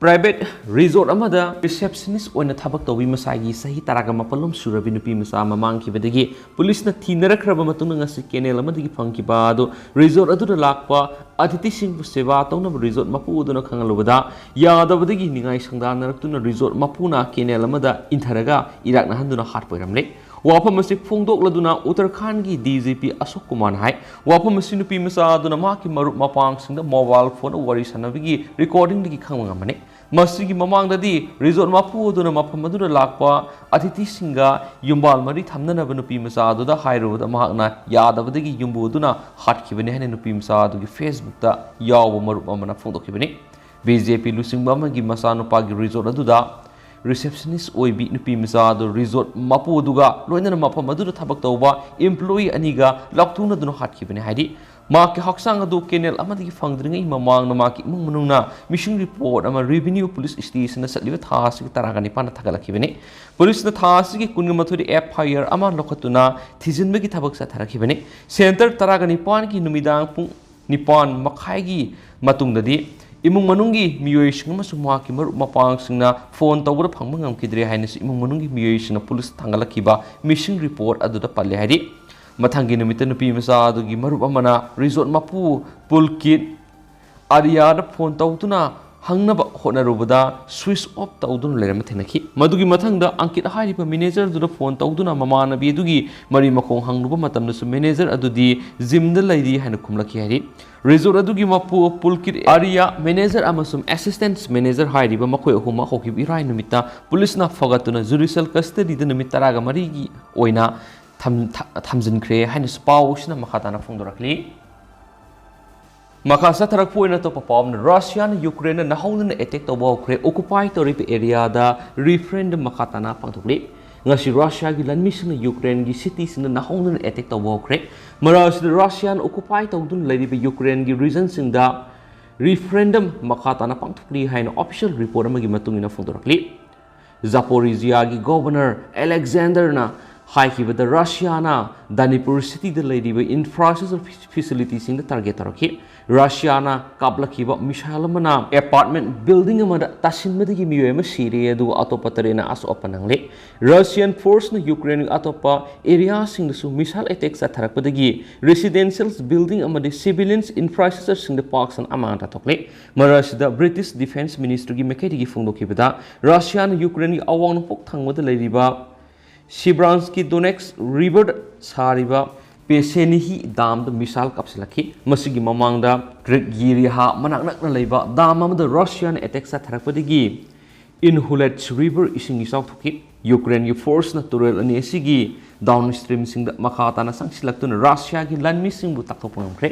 Private resort ꯑꯃꯗ receptionist ꯑꯣꯏꯅ ꯊꯕꯛ ꯇꯧꯕꯤ ꯃꯁꯥꯒꯤ ꯆꯍꯤ ꯇꯔꯥꯒ ꯃꯥꯄꯜ ꯂꯣꯝ ꯁꯨꯔꯕꯤ ꯅꯨꯄꯤ ꯃꯆꯥ ꯑꯃ ꯃꯥꯡꯈꯤꯕꯗꯒꯤ ꯄꯨꯂꯤꯁꯅ ꯊꯤꯅꯔꯛꯈ꯭ꯔꯕ ꯃꯇꯨꯡꯗ ꯉꯁꯤ ꯀꯦꯅꯦꯜ ꯑꯃꯗꯒꯤ ꯐꯪꯈꯤꯕ ꯑꯗꯨ resort ꯑꯗꯨꯗ ꯂꯥꯛꯄ ꯑꯇꯤꯊꯤꯁꯤꯡꯕꯨ ꯁꯦꯕꯥ ꯇꯧꯅꯕ resort ꯃꯄꯨ ꯑꯗꯨꯅ ꯈꯪꯍꯜꯂꯨꯕꯗ ꯌꯥꯗꯕꯗꯒꯤ ꯅꯤꯡꯉꯥꯏ ꯁꯪꯗꯥꯅꯔꯛꯇꯨꯅ resort ꯃꯄꯨꯅ ꯀꯦꯅꯦꯜ ꯑꯃꯗ ꯏꯟꯊꯔꯒ ꯏꯔꯥꯛꯅꯍꯟꯗꯨꯅ ꯍꯥꯠꯄ ꯑꯣꯏꯔꯝꯂꯦ꯫ ꯋꯥꯐꯝ ꯑꯁꯤ ꯐꯣꯡꯗꯣꯛꯂꯗꯨꯅ ꯎꯠꯇꯔꯈꯥꯟꯒꯤ ꯗꯤ ꯖꯤ ꯄꯤ ꯑꯁꯣꯛ ꯀꯨꯃꯥꯔꯅ ꯍꯥꯏ, ꯋꯥꯐꯝ ꯑꯁꯤ ꯅꯨꯄꯤ ꯃꯆꯥ ꯑꯗꯨꯅ ꯃꯍꯥꯛꯀꯤ ꯃꯔꯨꯞ ꯃꯄꯥꯡꯁꯤꯡꯗ mobile phoneꯗ ꯋꯥꯔꯤ ꯁꯥꯟꯅꯕꯒꯤ recordingꯗꯒꯤ ꯈꯪꯕ ꯉꯝꯕꯅꯤ꯫ ꯃꯁꯤꯒꯤ ꯃꯃꯥꯡꯗꯗꯤ resort ꯃꯄꯨ ꯑꯗꯨꯅ ꯃꯐꯝ ꯑꯗꯨꯗ ꯂꯥꯛꯄ ꯑꯇꯤꯊꯤꯁꯤꯡꯒ ꯌꯨꯝꯕꯥꯜ ꯃꯔꯤ ꯊꯝꯅꯅꯕ ꯅꯨꯄꯤ ꯃꯆꯥ ꯑꯗꯨꯗ ꯍꯥꯏꯔꯨꯕꯗ ꯃꯍꯥꯛꯅ ꯌꯥꯗꯕꯗꯒꯤ ꯌꯨꯝꯕꯨ ꯑꯗꯨꯅ ꯍꯥꯠꯈꯤꯕꯅꯤ ꯍꯥꯏꯅ ꯅꯨꯄꯤ ꯃꯆꯥ ꯑꯗꯨꯒꯤ Facebookꯇ ꯌꯥꯎꯕ ꯃꯔꯨꯞ ꯑꯃꯅ ꯐꯣꯡꯗꯣꯛꯈꯤꯕꯅꯤ꯫ ꯕꯤ ꯖꯦ ꯄꯤ ꯂꯨꯆꯤꯡꯕ ꯑꯃꯒꯤ ꯃꯆꯥꯅꯨꯄꯥꯒꯤ resort ꯑꯗꯨꯗ receptionist ꯑꯣꯏꯕꯤ ꯅꯨꯄꯤ ꯃꯆꯥ ꯑꯗꯨ resort ꯃꯄꯨ ꯑꯗꯨꯒ ꯂꯣꯏꯅꯅ ꯃꯐꯝ ꯑꯗꯨꯗ ꯊꯕꯛ ꯇꯧꯕ employee ꯑꯅꯤꯒ ꯂꯥꯎꯊꯣꯛꯅꯗꯨꯅ ꯍꯥꯠꯈꯤꯕꯅꯤ ꯍꯥꯏꯔꯤ꯫ ꯃꯍꯥꯛꯀꯤ ꯍꯛꯆꯥꯡ ꯑꯗꯨ ꯀꯦꯅꯦꯜ ꯑꯃꯗꯒꯤ ꯐꯪꯗ꯭ꯔꯤꯉꯩ ꯃꯃꯥꯡꯗ ꯃꯍꯥꯛꯀꯤ ꯏꯃꯨꯡ ꯃꯅꯨꯡꯅ missing report ꯑꯃ revenue police stationꯗ ꯆꯠꯂꯤꯕ ꯊꯥ ꯑꯁꯤꯒꯤ ꯇꯔꯥꯒ ꯅꯤꯄꯥꯟꯗ ꯊꯥꯒꯠꯂꯛꯈꯤꯕꯅꯤ꯫ ꯄꯨꯂꯤꯁꯅ ꯊꯥ ꯑꯁꯤꯒꯤ ꯀꯨꯟꯒ ꯃꯥꯊꯣꯏꯗ F I R ꯑꯃ ꯂꯧꯈꯠꯇꯨꯅ ꯊꯤꯖꯤꯟꯕꯒꯤ ꯊꯕꯛ ꯆꯠꯊꯔꯛꯈꯤꯕꯅꯤ꯫ Centre ꯇꯔꯥꯒ ꯅꯤꯄꯥꯟꯒꯤ ꯅꯨꯃꯤꯗꯥꯡ ꯄꯨꯡ ꯅꯤꯄꯥꯟ ꯃꯈꯥꯏꯒꯤ ꯃꯇꯨꯡꯗꯗꯤ ꯏꯃꯨꯡ ꯃꯅꯨꯡꯒꯤ ꯃꯤꯑꯣꯏꯁꯤꯡ ꯑꯃꯁꯨꯡ ꯃꯍꯥꯛꯀꯤ ꯃꯔꯨꯞ ꯃꯄꯥꯡꯁꯤꯡꯅ phone ꯇꯧꯕꯗ ꯐꯪꯕ ꯉꯝꯈꯤꯗ꯭ꯔꯦ ꯍꯥꯏꯅꯁꯨ ꯏꯃꯨꯡ ꯃꯅꯨꯡꯒꯤ ꯃꯤꯑꯣꯏꯁꯤꯡꯅ ꯄꯨꯂꯤꯁꯇ ꯊꯥꯡꯒꯠꯂꯛꯈꯤꯕ missing report ꯑꯗꯨꯗ ꯄꯜꯂꯦ ꯍꯥꯏꯔꯤ꯫ ꯃꯊꯪꯒꯤ ꯅꯨꯃꯤꯠꯇ ꯅꯨꯄꯤ ꯃꯆꯥ ꯑꯗꯨꯒꯤ ꯃꯔꯨꯞ ꯑꯃꯅ resort ꯃꯄꯨ ꯄꯨꯜꯀꯤꯠ ꯑꯥꯔꯤꯌꯥꯗ phone ꯇꯧꯗꯨꯅ ꯍꯪꯅꯕ ꯍꯣꯠꯅꯔꯨꯕꯗ switch off ꯇꯧꯗꯨꯅ ꯂꯩꯔꯝꯕ ꯊꯦꯡꯅꯈꯤ꯫ ꯃꯗꯨꯒꯤ ꯃꯊꯪꯗ ꯑꯪꯀꯤꯠ ꯍꯥꯏꯔꯤꯕ manager ꯑꯗꯨꯗ phone ꯇꯧꯗꯨꯅ ꯃꯃꯥꯟꯅꯕꯤ ꯑꯗꯨꯒꯤ ꯃꯔꯤ ꯃꯈꯣꯡ ꯍꯪꯂꯨꯕ ꯃꯇꯝꯗꯁꯨ manager ꯑꯗꯨꯗꯤ gymꯗ ꯂꯩꯔꯤ ꯍꯥꯏꯅ ꯈꯨꯝꯂꯛꯈꯤ ꯍꯥꯏꯔꯤ꯫ Resort ꯑꯗꯨꯒꯤ ꯃꯄꯨ ꯄꯨꯜꯀꯤꯠ ꯑꯥꯔꯤꯌꯥ, manager ꯑꯃꯁꯨꯡ assistant manager ꯍꯥꯏꯔꯤꯕ ꯃꯈꯣꯏ ꯑꯍꯨꯝꯃꯛ ꯍꯧꯈꯤꯕ ꯏꯔꯥꯏ ꯅꯨꯃꯤꯠꯇ ꯄꯨꯂꯤꯁꯅ ꯐꯒꯠꯇꯨꯅ judicial custodyꯗ ꯅꯨꯃꯤꯠ ꯇꯔꯥꯒ ꯃꯔꯤꯒꯤ ꯑꯣꯏꯅ ꯊꯝ-, ꯊ-, ꯊꯝꯖꯤꯟꯈ꯭ꯔꯦ ꯍꯥꯏꯅꯁꯨ ꯄꯥꯎ ꯑꯁꯤꯅ ꯃꯈꯥ ꯇꯥꯅ ꯐꯣꯡꯗꯣꯔꯛꯂꯤ꯫ ꯃꯈꯥ ꯆꯠꯊꯔꯛꯄ ꯑꯣꯏꯅ ꯑꯇꯣꯞꯄ ꯄꯥꯎ ꯑꯃꯅ, ꯔꯁꯤꯌꯥꯅ ꯌꯨꯀ꯭ꯔꯦꯟꯗ ꯅꯧꯍꯧꯅꯅ ꯑꯦꯇꯦꯛ ꯇꯧꯕ ꯍꯧꯈ꯭ꯔꯦ꯫ ꯑꯣꯀꯨꯄꯥꯏ ꯇꯧꯔꯤꯕ ꯑꯦꯔꯤꯌꯥꯗ ꯔꯤꯐꯔꯦꯟꯗꯝ ꯃꯈꯥ ꯇꯥꯅ ꯄꯥꯡꯊꯣꯛꯂꯤ꯫ ꯉꯁꯤ ꯔꯁꯤꯌꯥꯒꯤ ꯂꯥꯟꯃꯤꯁꯤꯡꯅ ꯌꯨꯀ꯭ꯔꯦꯟꯒꯤ ꯁꯤꯇꯤꯁꯤꯡꯗ ꯅꯧꯍꯧꯅꯅ ꯑꯦꯇꯦꯛ ꯇꯧꯕ ꯍꯧꯈ꯭ꯔꯦ꯫ ꯃꯔꯛ ꯑꯁꯤꯗ ꯔꯁꯤꯌꯥꯅ ꯑꯣꯀꯨꯄꯥꯏ ꯇꯧꯗꯨꯅ ꯂꯩꯔꯤꯕ ꯌꯨꯀ꯭ꯔꯦꯟꯒꯤ ꯔꯤꯖꯟꯁꯤꯡꯗ ꯔꯤꯐꯔꯦꯟꯗꯝ ꯃꯈꯥ ꯇꯥꯅ ꯄꯥꯡꯊꯣꯛꯂꯤ ꯍꯥꯏꯅ ꯑꯣꯐꯤꯁꯤꯌꯦꯜ ꯔꯤꯄꯣꯔꯠ ꯑꯃꯒꯤ ꯃꯇꯨꯡ ꯏꯟꯅ ꯐꯣꯡꯗꯣꯔꯛꯂꯤ꯫ ꯖꯥꯄꯣꯔꯤꯖꯤꯌꯥꯒꯤ ꯒꯣꯚꯔꯅꯔ ꯑꯂꯦꯛꯖꯥꯟꯗꯔꯅ ꯍꯥꯏꯈꯤꯕꯗ, ꯔꯁꯤꯌꯥꯅ ꯗꯥꯅꯤꯄꯨꯔ ꯁꯤꯇꯤꯗ ꯂꯩꯔꯤꯕ ꯏꯟꯐ꯭ꯔꯥꯁ꯭ꯇ꯭ꯔꯛꯆꯔ ꯐꯦꯁꯤꯂꯤꯇꯤꯁꯤꯡꯗ ꯇꯥꯔꯒꯦꯠ ꯇꯧꯔꯛꯈꯤ꯫ ꯔꯁꯤꯌꯥꯅ ꯀꯥꯞꯂꯛꯈꯤꯕ ꯃꯤꯁꯥꯏꯜ ꯑꯃꯅ ꯑꯦꯄꯥꯔꯠꯃꯦꯟ ꯕꯤꯜꯗꯤꯡ ꯑꯃꯗ ꯇꯥꯁꯤꯟꯕꯗꯒꯤ ꯃꯤꯑꯣꯏ ꯑꯃ ꯁꯤꯔꯦ, ꯑꯗꯨꯒ ꯑꯇꯣꯞꯄ ꯇꯔꯦꯠꯅ ꯑꯁꯣꯛ ꯑꯄꯟ ꯅꯪꯂꯦ꯫ ꯔꯁꯤꯌꯥꯟ ꯐꯣꯔꯁꯅ ꯌꯨꯀ꯭ꯔꯦꯟꯒꯤ ꯑꯇꯣꯞꯄ ꯑꯦꯔꯤꯌꯥꯁꯤꯡꯗꯁꯨ ꯃꯤꯁꯥꯏꯜ ꯑꯦꯇꯦꯛ ꯆꯠꯊꯔꯛꯄꯗꯒꯤ ꯔꯦꯁꯤꯗꯦꯟꯁꯤꯌꯦꯜ ꯕꯤꯜꯗꯤꯡ ꯑꯃꯗꯤ ꯁꯤꯚꯤꯂꯤꯌꯟꯁ ꯏꯟꯐ꯭ꯔꯥꯁ꯭ꯇ꯭ꯔꯛꯆꯔꯁꯤꯡꯗ ꯄꯥꯛ ꯁꯟꯅ ꯑꯃꯥꯡ ꯇꯥꯊꯣꯛꯂꯦ꯫ ꯃꯔꯛ ꯑꯁꯤꯗ ꯕ꯭ꯔꯤꯇꯤꯁ ꯗꯤꯐꯦꯟꯁ ꯃꯤꯅꯤꯁꯇ꯭ꯔꯤꯒꯤ ꯃꯥꯏꯀꯩꯗꯒꯤ ꯐꯣꯡꯗꯣꯛꯈꯤꯕꯗ, ꯔꯁꯤꯌꯥꯅ ꯌꯨꯀ꯭ꯔꯦꯟꯒꯤ ꯑꯋꯥꯡ ꯅꯣꯡꯄꯣꯛ ꯊꯪꯕꯗ ꯂꯩꯔꯤꯕ ꯁꯤꯕ꯭ꯔꯥꯟꯁꯀꯤ ꯗꯣꯅꯦꯠꯁ ꯔꯤꯚꯔꯗ ꯁꯥꯔꯤꯕ ꯄꯦꯁꯦꯅꯤꯍꯤ ꯗꯥꯝꯗ ꯃꯤꯁꯥꯏꯜ ꯀꯥꯞꯁꯤꯜꯂꯛꯈꯤ꯫ ꯃꯁꯤꯒꯤ ꯃꯃꯥꯡꯗ ꯒ꯭ꯔꯤꯛꯀꯤ ꯔꯤꯍꯥ ꯃꯅꯥꯛ ꯅꯛꯅ ꯂꯩꯕ ꯗꯥꯝ ꯑꯃꯗ ꯔꯁꯤꯌꯥꯅ ꯑꯦꯇꯦꯛ ꯆꯠꯊꯔꯛꯄꯗꯒꯤ ꯏꯟꯍꯨꯂꯦꯠꯁ ꯔꯤꯚꯔ ꯏꯁꯤꯡ ꯏꯆꯥꯎ ꯊꯣꯛꯈꯤ꯫ ꯌꯨꯀ꯭ꯔꯦꯟꯒꯤ ꯐꯣꯔꯁꯅ ꯇꯨꯔꯦꯜ ꯑꯅꯤ ꯑꯁꯤꯒꯤ ꯗꯥꯎꯟ ꯁ꯭ꯇ꯭ꯔꯤꯝꯁꯤꯡꯗ ꯃꯈꯥ ꯇꯥꯅ ꯆꯪꯁꯤꯜꯂꯛꯇꯨꯅ ꯔꯁꯤꯌꯥꯒꯤ ꯂꯥꯟꯃꯤꯁꯤꯡꯕꯨ ꯇꯥꯛꯊꯣꯛꯄ ꯉꯝꯈ꯭ꯔꯦ꯫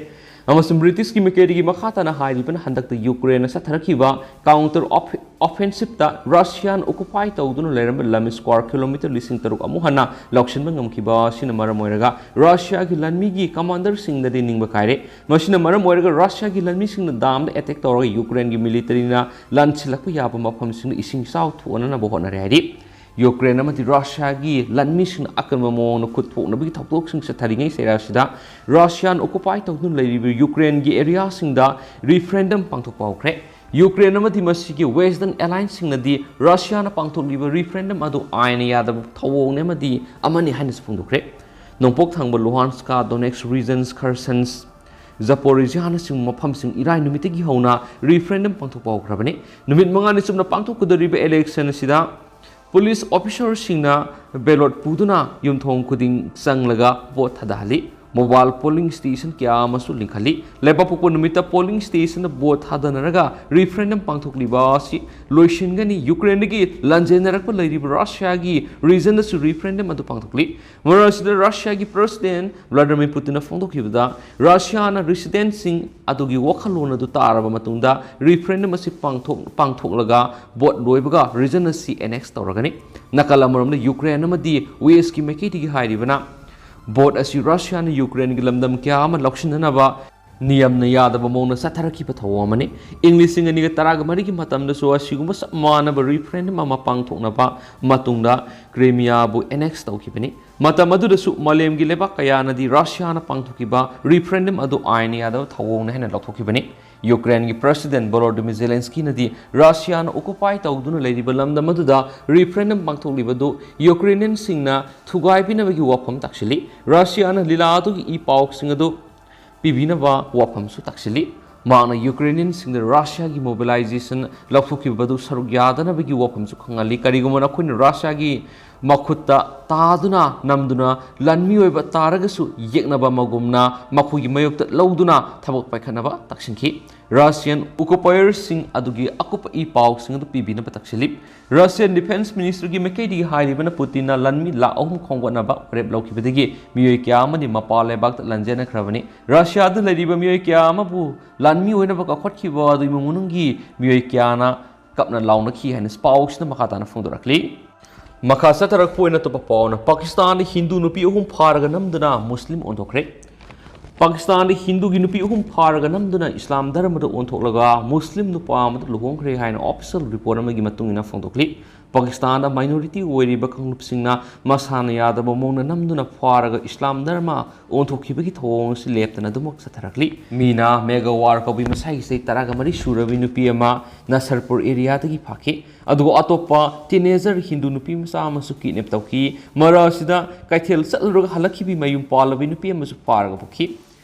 ꯑꯃꯁꯨꯡ ꯕ꯭ꯔꯤꯇꯤꯁꯀꯤ ꯃꯥꯏꯀꯩꯗꯒꯤ ꯃꯈꯥ ꯇꯥꯅ ꯍꯥꯏꯔꯤꯕꯅ ꯍꯟꯗꯛꯇ ꯌꯨꯀ꯭ꯔꯦꯟꯅ ꯆꯠꯊꯔꯛꯈꯤꯕ ꯀꯥꯎꯟꯇꯔ ꯑꯣꯐ-, ꯑꯣꯐꯦꯟꯁꯤꯞꯇ ꯔꯁꯤꯌꯥꯅ ꯑꯣꯀꯨꯄꯥꯏ ꯇꯧꯗꯨꯅ ꯂꯩꯔꯝꯕ ꯂꯝ ꯁ꯭ꯀ꯭ꯋꯥꯔ ꯀꯤꯂꯣꯃꯤꯇꯔ ꯂꯤꯁꯤꯡ ꯇꯔꯨꯛ ꯑꯃꯨꯛ ꯍꯟꯅ ꯂꯧꯁꯤꯟꯕ ꯉꯝꯈꯤꯕ ꯑꯁꯤꯅ ꯃꯔꯝ ꯑꯣꯏꯔꯒ ꯔꯁꯤꯌꯥꯒꯤ ꯂꯥꯟꯃꯤꯒꯤ ꯀꯃꯥꯟꯗꯔꯁꯤꯡꯗꯗꯤ ꯅꯤꯡꯕ ꯀꯥꯏꯔꯦ꯫ ꯃꯁꯤꯅ ꯃꯔꯝ ꯑꯣꯏꯔꯒ ꯔꯁꯤꯌꯥꯒꯤ ꯂꯥꯟꯃꯤꯁꯤꯡꯅ ꯗꯥꯝꯗ ꯑꯦꯇꯦꯛ ꯇꯧꯔꯒ ꯌꯨꯀ꯭ꯔꯦꯟꯒꯤ ꯃꯤꯂꯤꯇꯔꯤꯅ ꯂꯥꯟꯁꯤꯜꯂꯛꯄ ꯌꯥꯕ ꯃꯐꯝꯁꯤꯡꯗ ꯏꯁꯤꯡ ꯏꯆꯥꯎ ꯊꯣꯛꯍꯟꯅꯕ ꯍꯣꯠꯅꯔꯦ ꯍꯥꯏꯔꯤ꯫ ꯌꯨꯀ꯭ꯔꯦꯟ ꯑꯃꯗꯤ ꯔꯁꯤꯌꯥꯒꯤ ꯂꯥꯟꯃꯤꯁꯤꯡꯅ ꯑꯀꯟꯕ ꯃꯑꯣꯡꯗ ꯈꯨꯠ ꯊꯣꯛꯅꯕꯒꯤ ꯊꯧꯗꯣꯛꯁꯤꯡ ꯆꯠꯊꯔꯤꯉꯩ ꯆꯩꯔꯥꯛꯁꯤꯗ, ꯔꯁꯤꯌꯥꯅ ꯑꯣꯀꯨꯄꯥꯏ ꯇꯧꯗꯨꯅ ꯂꯩꯔꯤꯕ ꯌꯨꯀ꯭ꯔꯦꯟꯒꯤ ꯑꯦꯔꯤꯌꯥꯁꯤꯡꯗ ꯔꯤꯐꯔꯦꯟꯗꯝ ꯄꯥꯡꯊꯣꯛꯄ ꯍꯧꯈ꯭ꯔꯦ꯫ ꯌꯨꯀ꯭ꯔꯦꯟ ꯑꯃꯗꯤ ꯃꯁꯤꯒꯤ ꯋꯦꯁꯇꯔꯟ ꯑꯦꯂꯥꯏꯟꯁꯁꯤꯡꯅꯗꯤ ꯔꯁꯤꯌꯥꯅ ꯄꯥꯡꯊꯣꯛꯂꯤꯕ ꯔꯤꯐꯔꯦꯟꯗꯝ ꯑꯗꯨ ꯑꯥꯏꯟꯅ ꯌꯥꯗꯕ ꯊꯧꯑꯣꯡꯅꯦ ꯑꯃꯗꯤ ꯑꯃꯅꯤ ꯍꯥꯏꯅꯁꯨ ꯐꯣꯡꯗꯣꯛꯈ꯭ꯔꯦ꯫ ꯅꯣꯡꯄꯣꯛ ꯊꯪꯕ ꯂꯨꯍꯥꯟꯁꯀ, ꯗꯣꯅꯦꯠꯁ ꯔꯤꯖꯟꯁ, ꯈꯔꯁꯟꯁ, ꯖꯄꯣꯔꯤꯖꯤꯌꯥꯅꯆꯤꯡꯕ ꯃꯐꯝꯁꯤꯡ ꯏꯔꯥꯏ ꯅꯨꯃꯤꯠꯇꯒꯤ ꯍꯧꯅ ꯔꯤꯐꯔꯦꯟꯗꯝ ꯄꯥꯡꯊꯣꯛꯄ ꯍꯧꯈ꯭ꯔꯕꯅꯤ꯫ ꯅꯨꯃꯤꯠ ꯃꯉꯥꯅꯤ ꯆꯨꯞꯅ ꯄꯥꯡꯊꯣꯛꯀꯗꯧꯔꯤꯕ ꯏꯂꯦꯛꯁꯟ ꯑꯁꯤꯗ ꯄꯨꯂꯤꯁ ꯑꯣꯐꯤꯁꯔꯁꯤꯡꯅ ꯕꯦꯂꯣꯠ ꯄꯨꯗꯨꯅ ꯌꯨꯝꯊꯣꯡ ꯈꯨꯗꯤꯡ ꯆꯪꯂꯒ ꯚꯣꯠ ꯊꯥꯗꯍꯜꯂꯤ꯫ Mobile polling station ꯀꯌꯥ ꯑꯃꯁꯨ ꯂꯤꯡꯈꯠꯂꯤ꯫ ꯂꯩꯕꯥꯛꯄꯣꯛꯄ ꯅꯨꯃꯤꯠꯇ polling stationꯗ vote ꯊꯥꯗꯅꯔꯒ referendum ꯄꯥꯡꯊꯣꯛꯂꯤꯕ ꯑꯁꯤ ꯂꯣꯏꯁꯤꯟꯒꯅꯤ꯫ ꯌꯨꯀ꯭ꯔꯦꯟꯗꯒꯤ ꯂꯥꯟꯖꯦꯟꯅꯔꯛꯄ ꯂꯩꯔꯤꯕ ꯔꯁꯤꯌꯥꯒꯤ regionꯗꯁꯨ referendum ꯑꯗꯨ ꯄꯥꯡꯊꯣꯛꯂꯤ꯫ ꯃꯔꯛ ꯑꯁꯤꯗ ꯔꯁꯤꯌꯥꯒꯤ President Vladimir Putinꯅ ꯐꯣꯡꯗꯣꯛꯈꯤꯕꯗ, ꯔꯁꯤꯌꯥꯅ residentꯁꯤꯡ ꯑꯗꯨꯒꯤ ꯋꯥꯈꯜꯂꯣꯟ ꯑꯗꯨ ꯇꯥꯔꯕ ꯃꯇꯨꯡꯗ referendum ꯑꯁꯤ ꯄꯥꯡꯊꯣꯛ-, ꯄꯥꯡꯊꯣꯛꯂꯒ vote ꯂꯣꯏꯕꯒ region ꯑꯁꯤ annex ꯇꯧꯔꯒꯅꯤ꯫ ꯅꯥꯀꯜ ꯑꯃꯔꯣꯝꯗ ꯌꯨꯀ꯭ꯔꯦꯟ ꯑꯃꯗꯤ Westꯀꯤ ꯃꯥꯏꯀꯩꯗꯒꯤ ꯍꯥꯏꯔꯤꯕꯅ, vote ꯑꯁꯤ ꯔꯁꯤꯌꯥꯅ ꯌꯨꯀ꯭ꯔꯦꯟꯒꯤ ꯂꯝꯗꯝ ꯀꯌꯥ ꯑꯃ ꯂꯧꯁꯤꯟꯅꯅꯕ ꯅꯤꯌꯝꯅ ꯌꯥꯗꯕ ꯃꯑꯣꯡꯗ ꯆꯠꯊꯔꯛꯈꯤꯕ ꯊꯧꯑꯣꯡ ꯑꯃꯅꯤ꯫ ꯏꯪ ꯂꯤꯁꯤꯡ ꯑꯅꯤꯒ ꯇꯔꯥꯒ ꯃꯔꯤꯒꯤ ꯃꯇꯝꯗꯁꯨ ꯑꯁꯤꯒꯨꯝꯕ ꯆꯞ ꯃꯥꯟꯅꯕ referendum ꯑꯃ ꯄꯥꯡꯊꯣꯛꯅꯕ ꯃꯇꯨꯡꯗ Crimeaꯕꯨ annex ꯇꯧꯈꯤꯕꯅꯤ꯫ ꯃꯇꯝ ꯑꯗꯨꯗꯁꯨ ꯃꯥꯂꯦꯝꯒꯤ ꯂꯩꯕꯥꯛ ꯀꯌꯥꯅꯗꯤ ꯔꯁꯤꯌꯥꯅ ꯄꯥꯡꯊꯣꯛꯈꯤꯕ referendum ꯑꯗꯨ ꯑꯥꯏꯟ ꯌꯥꯗꯕ ꯊꯧꯑꯣꯡꯅꯤ ꯍꯥꯏꯅ ꯂꯧꯊꯣꯛꯈꯤꯕꯅꯤ꯫ ꯌꯨꯀ꯭ꯔꯦꯟꯒꯤ President Volodymyr Zelenskyꯅꯗꯤ ꯔꯁꯤꯌꯥꯅ occupy ꯇꯧꯗꯨꯅ ꯂꯩꯔꯤꯕ ꯂꯝꯗꯝ ꯑꯗꯨꯗ referendum ꯄꯥꯡꯊꯣꯛꯂꯤꯕꯗꯨ Ukrainianꯁꯤꯡꯅ ꯊꯨꯒꯥꯏꯕꯤꯅꯕꯒꯤ ꯋꯥꯐꯝ ꯇꯥꯛꯁꯤꯜꯂꯤ꯫ ꯔꯁꯤꯌꯥꯅ ꯂꯤꯂꯥ ꯑꯗꯨꯒꯤ ꯏ ꯄꯥꯎꯁꯤꯡ ꯑꯗꯨ ꯄꯤꯕꯤꯅꯕ ꯋꯥꯐꯝꯁꯨ ꯇꯥꯛꯁꯤꯜꯂꯤ꯫ ꯃꯍꯥꯛꯅ Ukrainianꯁꯤꯡꯗ ꯔꯁꯤꯌꯥꯒꯤ mobilization ꯂꯧꯊꯣꯛꯈꯤꯕ ꯑꯗꯨ ꯁꯔꯨꯛ ꯌꯥꯗꯅꯕꯒꯤ ꯋꯥꯐꯝꯁꯨ ꯈꯪꯍꯜꯂꯤ꯫ ꯀꯔꯤꯒꯨꯝꯕ ꯅꯈꯣꯏꯅ ꯔꯁꯤꯌꯥꯒꯤ ꯃꯈꯨꯠꯇ ꯇꯥꯗꯨꯅ ꯅꯝꯗꯨꯅ ꯂꯥꯟꯃꯤ ꯑꯣꯏꯕ ꯇꯥꯔꯒꯁꯨ ꯌꯦꯛꯅꯕ ꯑꯃꯒꯨꯝꯅ ꯃꯈꯣꯏꯒꯤ ꯃꯥꯌꯣꯛꯇ ꯂꯧꯗꯨꯅ ꯊꯕꯛ ꯄꯥꯏꯈꯠꯅꯕ ꯇꯛꯁꯤꯟꯈꯤ꯫ Russian occupierꯁꯤꯡ ꯑꯗꯨꯒꯤ ꯑꯀꯨꯞꯄ ꯏ ꯄꯥꯎꯁꯤꯡ ꯑꯗꯨ ꯄꯤꯕꯤꯅꯕ ꯇꯛꯁꯤꯜꯂꯤ꯫ Russian Defense Ministerꯒꯤ ꯃꯥꯏꯀꯩꯗꯒꯤ ꯍꯥꯏꯔꯤꯕꯅ Putinꯅ ꯂꯥꯟꯃꯤ ꯂꯥꯈ ꯑꯍꯨꯝ ꯈꯣꯝꯒꯠꯅꯕ ꯋꯥꯔꯦꯞ ꯂꯧꯈꯤꯕꯗꯒꯤ ꯃꯤꯑꯣꯏ ꯀꯌꯥ ꯑꯃꯗꯤ ꯃꯄꯥꯟ ꯂꯩꯕꯥꯛꯇ ꯂꯥꯟꯖꯦꯟꯅꯈ꯭ꯔꯕꯅꯤ꯫ ꯔꯁꯤꯌꯥꯗ ꯂꯩꯔꯤꯕ ꯃꯤꯑꯣꯏ ꯀꯌꯥ ꯑꯃꯕꯨ ꯂꯥꯟꯃꯤ ꯑꯣꯏꯅꯕ ꯀꯧꯈꯠꯈꯤꯕ ꯑꯗꯨ ꯏꯃꯨꯡ ꯃꯅꯨꯡꯒꯤ ꯃꯤꯑꯣꯏ ꯀꯌꯥꯅ ꯀꯞꯅ ꯂꯥꯎꯅꯈꯤ ꯍꯥꯏꯅ ꯄꯥꯎꯁꯤꯅ ꯃꯈꯥ ꯇꯥꯅ ꯐꯣꯡꯗꯣꯔꯛꯂꯤ꯫ ꯃꯈꯥ ꯆꯠꯊꯔꯛꯄ ꯑꯣꯏꯅ ꯑꯇꯣꯞꯄ ꯄꯥꯎꯅ, ꯄꯥꯀꯤꯁꯇꯥꯟꯗ ꯍꯤꯟꯗꯨ ꯅꯨꯄꯤ ꯑꯍꯨꯝ ꯐꯥꯔꯒ ꯅꯝꯗꯨꯅ ꯃꯨꯁꯂꯤꯝ ꯑꯣꯟꯊꯣꯛꯈ꯭ꯔꯦ꯫ ꯄꯥꯀꯤꯁꯇꯥꯟꯗ ꯍꯤꯟꯗꯨꯒꯤ ꯅꯨꯄꯤ ꯑꯍꯨꯝ ꯐꯥꯔꯒ ꯅꯝꯗꯨꯅ ꯏꯁꯂꯥꯝ ꯙꯔꯃꯗ ꯑꯣꯟꯊꯣꯛꯂꯒ ꯃꯨꯁꯂꯤꯝ ꯅꯨꯄꯥ ꯑꯃꯗ ꯂꯨꯍꯣꯡꯈ꯭ꯔꯦ ꯍꯥꯏꯅ official report ꯑꯃꯒꯤ ꯃꯇꯨꯡ ꯏꯟꯅ ꯐꯣꯡꯗꯣꯛꯂꯤ꯫ ꯄꯥꯀꯤꯁꯇꯥꯟꯗ minority ꯑꯣꯏꯔꯤꯕ ꯀꯥꯡꯂꯨꯞꯁꯤꯡꯅ ꯃꯁꯥꯅ ꯌꯥꯗꯕ ꯃꯑꯣꯡꯗ ꯅꯝꯗꯨꯅ ꯐꯥꯔꯒ ꯏꯁꯂꯥꯝ ꯙꯔꯃ ꯑꯣꯟꯊꯣꯛꯈꯤꯕꯒꯤ ꯊꯧꯑꯣꯡ ꯑꯁꯤ ꯂꯦꯞꯇꯅ ꯑꯗꯨꯃꯛ ꯆꯠꯊꯔꯛꯂꯤ꯫ ꯃꯤꯅ ꯃꯦꯒꯋꯥꯔ ꯀꯧꯕꯤ ꯃꯁꯥꯒꯤ ꯆꯍꯤ ꯇꯔꯥꯒ ꯃꯔꯤ ꯁꯨꯔꯕꯤ ꯅꯨꯄꯤ ꯑꯃ ꯅꯁꯔꯄꯨꯔ areaꯗꯒꯤ ꯐꯥꯈꯤ꯫ ꯑꯗꯨꯒ ꯑꯇꯣꯞꯄ teenager ꯍꯤꯟꯗꯨ ꯅꯨꯄꯤ ꯃꯆꯥ ꯑꯃꯁꯨ kidnap ꯇꯧꯈꯤ꯫ ꯃꯔꯛ ꯑꯁꯤꯗ ꯀꯩꯊꯦꯜ ꯆꯠꯂꯨꯔꯒ ꯍꯜꯂꯛꯈꯤꯕꯤ ꯃꯌꯨꯝ ꯄꯥꯜꯂꯕꯤ ꯅꯨꯄꯤ ꯑꯃꯁꯨ ꯐꯥꯔꯒ ꯄꯨꯈꯤ꯫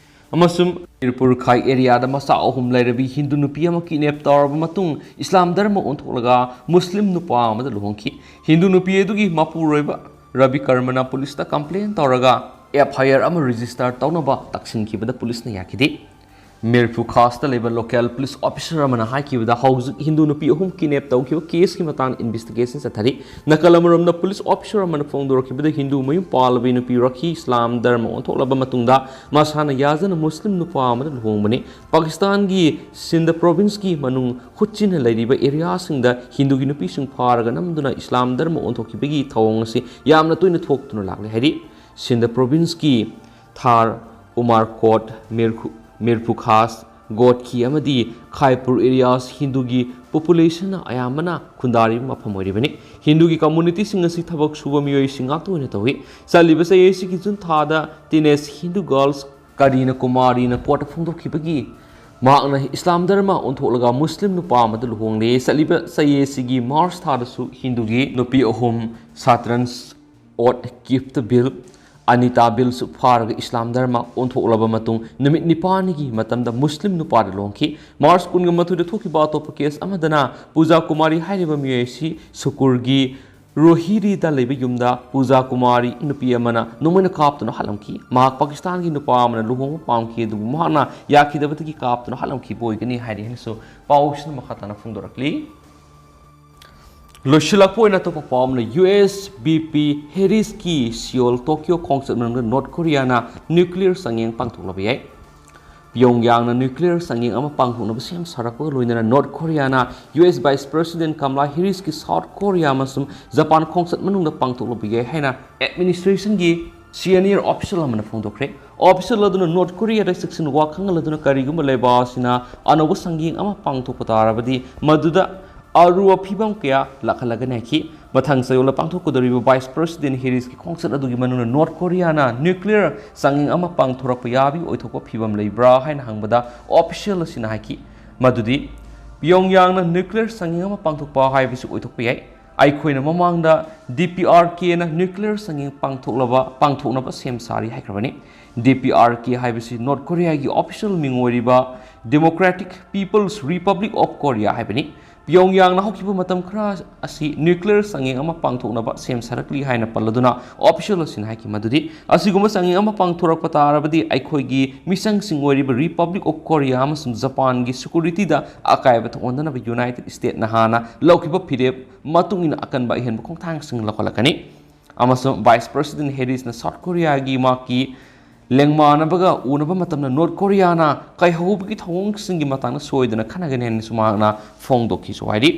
ꯑꯃꯁꯨꯡ ꯃꯤꯔꯄꯨꯔ ꯈꯥꯏ areaꯗ ꯃꯆꯥ ꯑꯍꯨꯝ ꯂꯩꯔꯕꯤ ꯍꯤꯟꯗꯨ ꯅꯨꯄꯤ ꯑꯃ kidnap ꯇꯧꯔꯕ ꯃꯇꯨꯡ ꯏꯁꯂꯥꯝ ꯙꯔꯃ ꯑꯣꯟꯊꯣꯛꯂꯒ ꯃꯨꯁꯂꯤꯝ ꯅꯨꯄꯥ ꯑꯃꯗ ꯂꯨꯍꯣꯡꯈꯤ꯫ ꯍꯤꯟꯗꯨ ꯅꯨꯄꯤ ꯑꯗꯨꯒꯤ ꯃꯄꯨꯔꯣꯏꯕ ꯔꯕꯤ ꯀꯔꯃꯅ ꯄꯨꯂꯤꯁꯇ complain ꯇꯧꯔꯒ ꯑꯦꯐ ꯑꯥꯏ ꯑꯥꯔ ꯑꯃ ꯔꯦꯖꯤꯁꯇꯔ ꯇꯧꯅꯕ ꯇꯛꯁꯤꯟꯈꯤꯕꯗ ꯄꯨꯂꯤꯁꯅ ꯌꯥꯈꯤꯗꯦ꯫ ꯃꯤꯔꯐꯨ ꯈꯥꯁꯇ ꯂꯩꯕ ꯂꯣꯀꯦꯜ ꯄꯨꯂꯤꯁ ꯑꯣꯐꯤꯁꯔ ꯑꯃꯅ ꯍꯥꯏꯈꯤꯕꯗ, ꯍꯧꯖꯤꯛ ꯍꯤꯟꯗꯨ ꯅꯨꯄꯤ ꯑꯍꯨꯝ ꯀꯤꯗꯅꯦꯞ ꯇꯧꯈꯤꯕ ꯀꯦꯁꯀꯤ ꯃꯇꯥꯡꯗ ꯏꯟꯚꯦꯁꯇꯤꯒꯦꯁꯟ ꯆꯠꯊꯔꯤ꯫ ꯅꯥꯀꯜ ꯑꯃꯔꯣꯝꯗ, ꯄꯨꯂꯤꯁ ꯑꯣꯐꯤꯁꯔ ꯑꯃꯅ ꯐꯣꯡꯗꯣꯔꯛꯈꯤꯕꯗ, ꯍꯤꯟꯗꯨ ꯃꯌꯨꯝ ꯄꯥꯜꯂꯕꯤ ꯅꯨꯄꯤ ꯔꯥꯈꯤ ꯏꯁꯂꯥꯝ ꯙꯔꯃ ꯑꯣꯟꯊꯣꯛꯂꯕ ꯃꯇꯨꯡꯗ ꯃꯁꯥꯅ ꯌꯥꯖꯅ ꯃꯨꯁꯂꯤꯝ ꯅꯨꯄꯥ ꯑꯃꯗ ꯂꯨꯍꯣꯡꯕꯅꯤ꯫ ꯄꯥꯀꯤꯁꯇꯥꯟꯒꯤ ꯁꯤꯟꯙ ꯄ꯭ꯔꯣꯚꯤꯟꯁꯀꯤ ꯃꯅꯨꯡ ꯈꯨꯠꯆꯤꯟꯅ ꯂꯩꯔꯤꯕ ꯑꯦꯔꯤꯌꯥꯁꯤꯡꯗ ꯍꯤꯟꯗꯨꯒꯤ ꯅꯨꯄꯤꯁꯤꯡ ꯐꯥꯔꯒ ꯅꯝꯗꯨꯅ ꯏꯁꯂꯥꯝ ꯙꯔꯃ ꯑꯣꯟꯊꯣꯛꯈꯤꯕꯒꯤ ꯊꯧꯑꯣꯡ ꯑꯁꯤ ꯌꯥꯝꯅ ꯇꯣꯏꯅ ꯊꯣꯛꯇꯨꯅ ꯂꯥꯛꯂꯤ ꯍꯥꯏꯔꯤ꯫ ꯁꯤꯟꯙ ꯄ꯭ꯔꯣꯚꯤꯟꯁꯀꯤ ꯊꯥꯔ, ꯎꯃꯔꯀꯣꯠ, ꯃꯤꯔꯈꯨ-, ꯃꯤꯔꯐꯨꯈꯥꯁ, ꯒꯣꯠꯈꯤ ꯑꯃꯗꯤ ꯈꯥꯏꯄꯨꯔ ꯑꯦꯔꯤꯌꯥꯁ ꯍꯤꯟꯗꯨꯒꯤ ꯄꯣꯄꯨꯂꯦꯁꯟꯅ ꯑꯌꯥꯝꯕꯅ ꯈꯨꯟꯗꯥꯔꯤꯕ ꯃꯐꯝ ꯑꯣꯏꯔꯤꯕꯅꯤ꯫ ꯍꯤꯟꯗꯨꯒꯤ ꯀꯝꯃꯨꯅꯤꯇꯤꯁꯤꯡ ꯑꯁꯤ ꯊꯕꯛ ꯁꯨꯕ ꯃꯤꯑꯣꯏꯁꯤꯡ ꯉꯥꯛꯇ ꯑꯣꯏꯅ ꯇꯧꯏ꯫ ꯆꯠꯂꯤꯕ ꯆꯍꯤ ꯑꯁꯤꯒꯤ ꯖꯨꯟ ꯊꯥꯗ ꯇꯤꯅꯦꯖ ꯍꯤꯟꯗꯨ ꯒꯔꯜꯁ ꯀꯔꯤꯅ ꯀꯨꯃꯥꯔꯤꯅ ꯀꯣꯔꯠꯇ ꯐꯣꯡꯗꯣꯛꯈꯤꯕꯒꯤ ꯃꯍꯥꯛꯅ ꯏꯁꯂꯥꯝ ꯙꯔꯃ ꯑꯣꯟꯊꯣꯛꯂꯒ ꯃꯨꯁꯂꯤꯝ ꯅꯨꯄꯥ ꯑꯃꯗ ꯂꯨꯍꯣꯡꯂꯦ꯫ ꯆꯠꯂꯤꯕ ꯆꯍꯤ ꯑꯁꯤꯒꯤ ꯃꯥꯔꯆ ꯊꯥꯗꯁꯨ ꯍꯤꯟꯗꯨꯒꯤ ꯅꯨꯄꯤ ꯑꯍꯨꯝ, ꯁꯥꯇ꯭ꯔꯟꯁ ꯑꯣꯠ ꯒꯤꯐꯇ ꯕꯤꯜ, ꯑꯅꯤꯇꯥ ꯕꯤꯜꯁꯨ ꯐꯥꯔꯒ ꯏꯁꯂꯥꯝ ꯙꯔꯃ ꯑꯣꯟꯊꯣꯛꯂꯕ ꯃꯇꯨꯡ ꯅꯨꯃꯤꯠ ꯅꯤꯄꯥꯜꯅꯤꯒꯤ ꯃꯇꯝꯗ ꯃꯨꯁꯂꯤꯝ ꯅꯨꯄꯥꯗ ꯂꯨꯍꯣꯡꯈꯤ꯫ ꯃꯥꯔꯆ ꯀꯨꯟꯒ ꯃꯥꯊꯣꯏꯗ ꯊꯣꯛꯈꯤꯕ ꯑꯇꯣꯞꯄ ꯀꯦꯁ ꯑꯃꯗꯅ ꯄꯨꯖꯥ ꯀꯨꯃꯥꯔꯤ ꯍꯥꯏꯔꯤꯕ ꯃꯤꯑꯣꯏ ꯑꯁꯤ ꯁꯨꯀꯨꯔꯒꯤ ꯔꯣꯍꯤꯔꯤꯗ ꯂꯩꯕ ꯌꯨꯝꯗ ꯄꯨꯖꯥ ꯀꯨꯃꯥꯔꯤ ꯅꯨꯄꯤ ꯑꯃꯅ ꯅꯣꯡꯃꯩꯅ ꯀꯥꯞꯇꯨꯅ ꯍꯥꯠꯂꯝꯈꯤ꯫ ꯃꯍꯥꯛ ꯄꯥꯀꯤꯁꯇꯥꯟꯒꯤ ꯅꯨꯄꯥ ꯑꯃꯅ ꯂꯨꯍꯣꯡꯕ ꯄꯥꯝꯈꯤ, ꯑꯗꯨꯕꯨ ꯃꯍꯥꯛꯅ ꯌꯥꯈꯤꯗꯕꯗꯒꯤ ꯀꯥꯞꯇꯨꯅ ꯍꯥꯠꯂꯝꯈꯤꯕ ꯑꯣꯏꯒꯅꯤ ꯍꯥꯏꯔꯤ ꯍꯥꯏꯅꯁꯨ ꯄꯥꯎꯁꯤꯅ ꯃꯈꯥ ꯇꯥꯅ ꯐꯣꯡꯗꯣꯔꯛꯂꯤ꯫ ꯂꯣꯏꯁꯤꯜꯂꯛꯄ ꯑꯣꯏꯅ ꯑꯇꯣꯞꯄ ꯄꯥꯎ ꯑꯃꯅ, ꯌꯨ ꯑꯦꯁ ꯚꯤ ꯄꯤ ꯍꯦꯔꯤꯁꯀꯤ ꯁꯤꯑꯣꯜ ꯇꯣꯀꯤꯌꯣ ꯈꯣꯡꯆꯠ ꯃꯅꯨꯡꯗ ꯅꯣꯔꯠ ꯀꯣꯔꯤꯌꯥꯅ ꯅ꯭ꯌꯨꯀ꯭ꯂꯤꯌꯔ ꯆꯥꯡꯌꯦꯡ ꯄꯥꯡꯊꯣꯛꯂꯕ ꯌꯥꯏ꯫ ꯄꯤꯌꯣꯡꯌꯥꯡꯅ ꯅ꯭ꯌꯨꯀ꯭ꯂꯤꯌꯔ ꯆꯥꯡꯌꯦꯡ ꯑꯃ ꯄꯥꯡꯊꯣꯛꯅꯕ ꯁꯦꯝ ꯁꯥꯔꯛꯄꯒ ꯂꯣꯏꯅꯅ ꯅꯣꯔꯠ ꯀꯣꯔꯤꯌꯥꯅ U S vice president Kamala ꯍꯦꯔꯤꯁꯀꯤ ꯁꯥꯎꯠ ꯀꯣꯔꯤꯌꯥ ꯑꯃꯁꯨꯡ ꯖꯄꯥꯟ ꯈꯣꯡꯆꯠ ꯃꯅꯨꯡꯗ ꯄꯥꯡꯊꯣꯛꯂꯕ ꯌꯥꯏ ꯍꯥꯏꯅ ꯑꯦꯗꯃꯤꯅꯤꯁꯇ꯭ꯔꯦꯁꯟꯒꯤ ꯁꯤꯅꯤꯌꯔ ꯑꯣꯐꯤꯁꯤꯌꯦꯜ ꯑꯃꯅ ꯐꯣꯡꯗꯣꯛꯈ꯭ꯔꯦ꯫ ꯑꯣꯐꯤꯁꯤꯌꯦꯜ ꯑꯗꯨꯅ ꯅꯣꯔꯠ ꯀꯣꯔꯤꯌꯥꯗ ꯆꯦꯛꯁꯤꯟ ꯋꯥ ꯈꯪꯍꯜꯂꯗꯨꯅ, ꯀꯔꯤꯒꯨꯝꯕ ꯂꯩꯕꯥꯛ ꯑꯁꯤꯅ ꯑꯅꯧꯕ ꯆꯥꯡꯌꯦꯡ ꯑꯃ ꯄꯥꯡꯊꯣꯛꯄ ꯇꯥꯔꯕꯗꯤ, ꯃꯗꯨꯗ ꯑꯔꯨꯕ ꯐꯤꯕꯝ ꯀꯌꯥ ꯂꯥꯛꯍꯜꯂꯒꯅꯤ ꯍꯥꯏꯈꯤ꯫ ꯃꯊꯪ ꯆꯌꯣꯜꯗ ꯄꯥꯡꯊꯣꯛꯀꯗꯧꯔꯤꯕ ꯚꯥꯏꯁ ꯄ꯭ꯔꯦꯁꯤꯗꯦꯟꯠ ꯍꯦꯔꯤꯁꯀꯤ ꯈꯣꯡꯆꯠ ꯑꯗꯨꯒꯤ ꯃꯅꯨꯡꯗ ꯅꯣꯔꯠ ꯀꯣꯔꯤꯌꯥꯅ ꯅ꯭ꯌꯨꯀ꯭ꯂꯤꯌꯔ ꯆꯥꯡꯌꯦꯡ ꯑꯃ ꯄꯥꯡꯊꯣꯔꯛꯄ ꯌꯥꯕꯒꯤ ꯑꯣꯏꯊꯣꯛꯄ ꯐꯤꯕꯝ ꯂꯩꯕ꯭ꯔꯥ ꯍꯥꯏꯅ ꯍꯪꯕꯗ, ꯑꯣꯐꯤꯁꯤꯌꯦꯜ ꯑꯁꯤꯅ ꯍꯥꯏꯈꯤ ꯃꯗꯨꯗꯤ ꯄꯤꯌꯣꯡꯌꯥꯡꯅ ꯅ꯭ꯌꯨꯀ꯭ꯂꯤꯌꯔ ꯆꯥꯡꯌꯦꯡ ꯑꯃ ꯄꯥꯡꯊꯣꯛꯄ ꯍꯥꯏꯕꯁꯤ ꯑꯣꯏꯊꯣꯛꯄ ꯌꯥꯏ꯫ ꯑꯩꯈꯣꯏꯅ ꯃꯃꯥꯡꯗ ꯗꯤ ꯄꯤ ꯑꯥꯔ ꯀꯦꯅ ꯅ꯭ꯌꯨꯀ꯭ꯂꯤꯌꯔ ꯆꯥꯡꯌꯦꯡ ꯄꯥꯡꯊꯣꯛꯂꯕ, ꯄꯥꯡꯊꯣꯛꯅꯕ ꯁꯦꯝ ꯁꯥꯔꯤ ꯍꯥꯏꯈ꯭ꯔꯕꯅꯤ꯫ ꯗꯤ ꯄꯤ ꯑꯥꯔ ꯀꯦ ꯍꯥꯏꯕꯁꯤ ꯅꯣꯔꯠ ꯀꯣꯔꯤꯌꯥꯒꯤ ꯑꯣꯐꯤꯁꯤꯌꯦꯜ ꯃꯤꯡ ꯑꯣꯏꯔꯤꯕ Democratic People's Republic of Korea ꯍꯥꯏꯕꯅꯤ꯫ ꯌꯣꯡꯌꯥꯡꯅ ꯍꯧꯈꯤꯕ ꯃꯇꯝ ꯈꯔ ꯑꯁꯤ ꯅ꯭ꯌꯨꯀ꯭ꯂꯤꯌꯔ ꯆꯥꯡꯌꯦꯡ ꯑꯃ ꯄꯥꯡꯊꯣꯛꯅꯕ ꯁꯦꯝ ꯁꯥꯔꯛꯂꯤ ꯍꯥꯏꯅ ꯄꯜꯂꯗꯨꯅ, ꯑꯣꯐꯤꯁꯤꯌꯦꯜ ꯑꯁꯤꯅ ꯍꯥꯏꯈꯤ ꯃꯗꯨꯗꯤ, ꯑꯁꯤꯒꯨꯝꯕ ꯆꯥꯡꯌꯦꯡ ꯑꯃ ꯄꯥꯡꯊꯣꯔꯛꯄ ꯇꯥꯔꯕꯗꯤ ꯑꯩꯈꯣꯏꯒꯤ ꯃꯤꯆꯪꯁꯤꯡ ꯑꯣꯏꯔꯤꯕ ꯔꯤꯄꯕ꯭ꯂꯤꯛ ꯑꯣꯐ ꯀꯣꯔꯤꯌꯥ ꯑꯃꯁꯨꯡ ꯖꯄꯥꯟꯒꯤ ꯁꯦꯀ꯭ꯌꯨꯔꯤꯇꯤꯗ ꯑꯀꯥꯏꯕ ꯊꯣꯛꯍꯟꯗꯅꯕ ꯌꯨꯅꯥꯏꯇꯦꯗ ꯁ꯭ꯇꯦꯠꯅ ꯍꯥꯟꯅ ꯂꯧꯈꯤꯕ ꯐꯤꯔꯦꯞ ꯃꯇꯨꯡ ꯏꯟꯅ ꯑꯀꯟꯕ ꯑꯍꯦꯟꯕ ꯈꯣꯡꯊꯥꯡꯁꯤꯡ ꯂꯧꯈꯠꯂꯛꯀꯅꯤ꯫ ꯑꯃꯁꯨꯡ ꯚꯥꯏꯁ ꯄ꯭ꯔꯦꯁꯤꯗꯦꯟ ꯍꯦꯔꯤꯁꯅ ꯁꯥꯎꯠ ꯀꯣꯔꯤꯌꯥꯒꯤ ꯃꯍꯥꯛꯀꯤ ꯂꯦꯡꯃꯥꯟꯅꯕꯒ ꯎꯅꯕ ꯃꯇꯝꯗ ꯅꯣꯔꯠ ꯀꯣꯔꯤꯌꯥꯅ ꯀꯥꯏꯍꯧꯕꯒꯤ ꯊꯧꯑꯣꯡꯁꯤꯡꯒꯤ ꯃꯇꯥꯡꯗ ꯁꯣꯏꯗꯅ ꯈꯟꯅꯒꯅꯤ ꯍꯥꯏꯅꯁꯨ ꯃꯍꯥꯛꯅ ꯐꯣꯡꯗꯣꯛꯈꯤꯁꯨ ꯍꯥꯏꯔꯤ꯫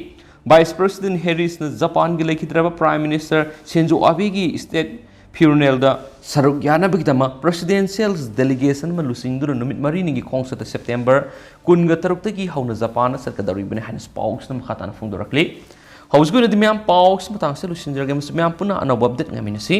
ꯚꯥꯏꯁ ꯄ꯭ꯔꯦꯁꯤꯗꯦꯟ ꯍꯦꯔꯤꯁꯅ ꯖꯄꯥꯟꯒꯤ ꯂꯩꯈꯤꯗ꯭ꯔꯕ ꯄ꯭ꯔꯥꯏꯝ ꯃꯤꯅꯤꯁꯇꯔ ꯁꯤꯟꯖꯣ ꯑꯥꯕꯦꯒꯤ ꯁ꯭ꯇꯦꯠ ꯐ꯭ꯌꯨꯅꯦꯜꯗ ꯁꯔꯨꯛ ꯌꯥꯅꯕꯒꯤꯗꯃꯛ ꯄ꯭ꯔꯦꯁꯤꯗꯦꯟꯁꯤꯌꯦꯜ ꯗꯦꯂꯤꯒꯦꯁꯟ ꯑꯃ ꯂꯨꯆꯤꯡꯗꯨꯅ ꯅꯨꯃꯤꯠ ꯃꯔꯤꯅꯤꯒꯤ ꯈꯣꯡꯆꯠꯇ ꯁꯦꯞꯇꯦꯝꯕꯔ ꯀꯨꯟꯒ ꯇꯔꯨꯛꯇꯒꯤ ꯍꯧꯅ ꯖꯄꯥꯟꯗ ꯆꯠꯀꯗꯧꯔꯤꯕꯅꯤ ꯍꯥꯏꯅꯁꯨ ꯄꯥꯎꯁꯤꯅ ꯃꯈꯥ ꯇꯥꯅ ꯐꯣꯡꯗꯣꯔꯛꯂꯤ꯫ ꯍꯧꯖꯤꯛꯀꯤ ꯑꯣꯏꯅꯗꯤ ꯃꯌꯥꯝ ꯄꯥꯎꯁꯤ ꯃꯇꯥꯡꯁꯤꯗ ꯂꯣꯏꯁꯤꯟꯖꯔꯒꯦ, ꯑꯃꯁꯨꯡ ꯃꯌꯥꯝ ꯄꯨꯟꯅ ꯑꯅꯧꯕ ꯑꯞꯗꯦꯠ ꯉꯥꯏꯃꯤꯟꯅꯁꯤ꯫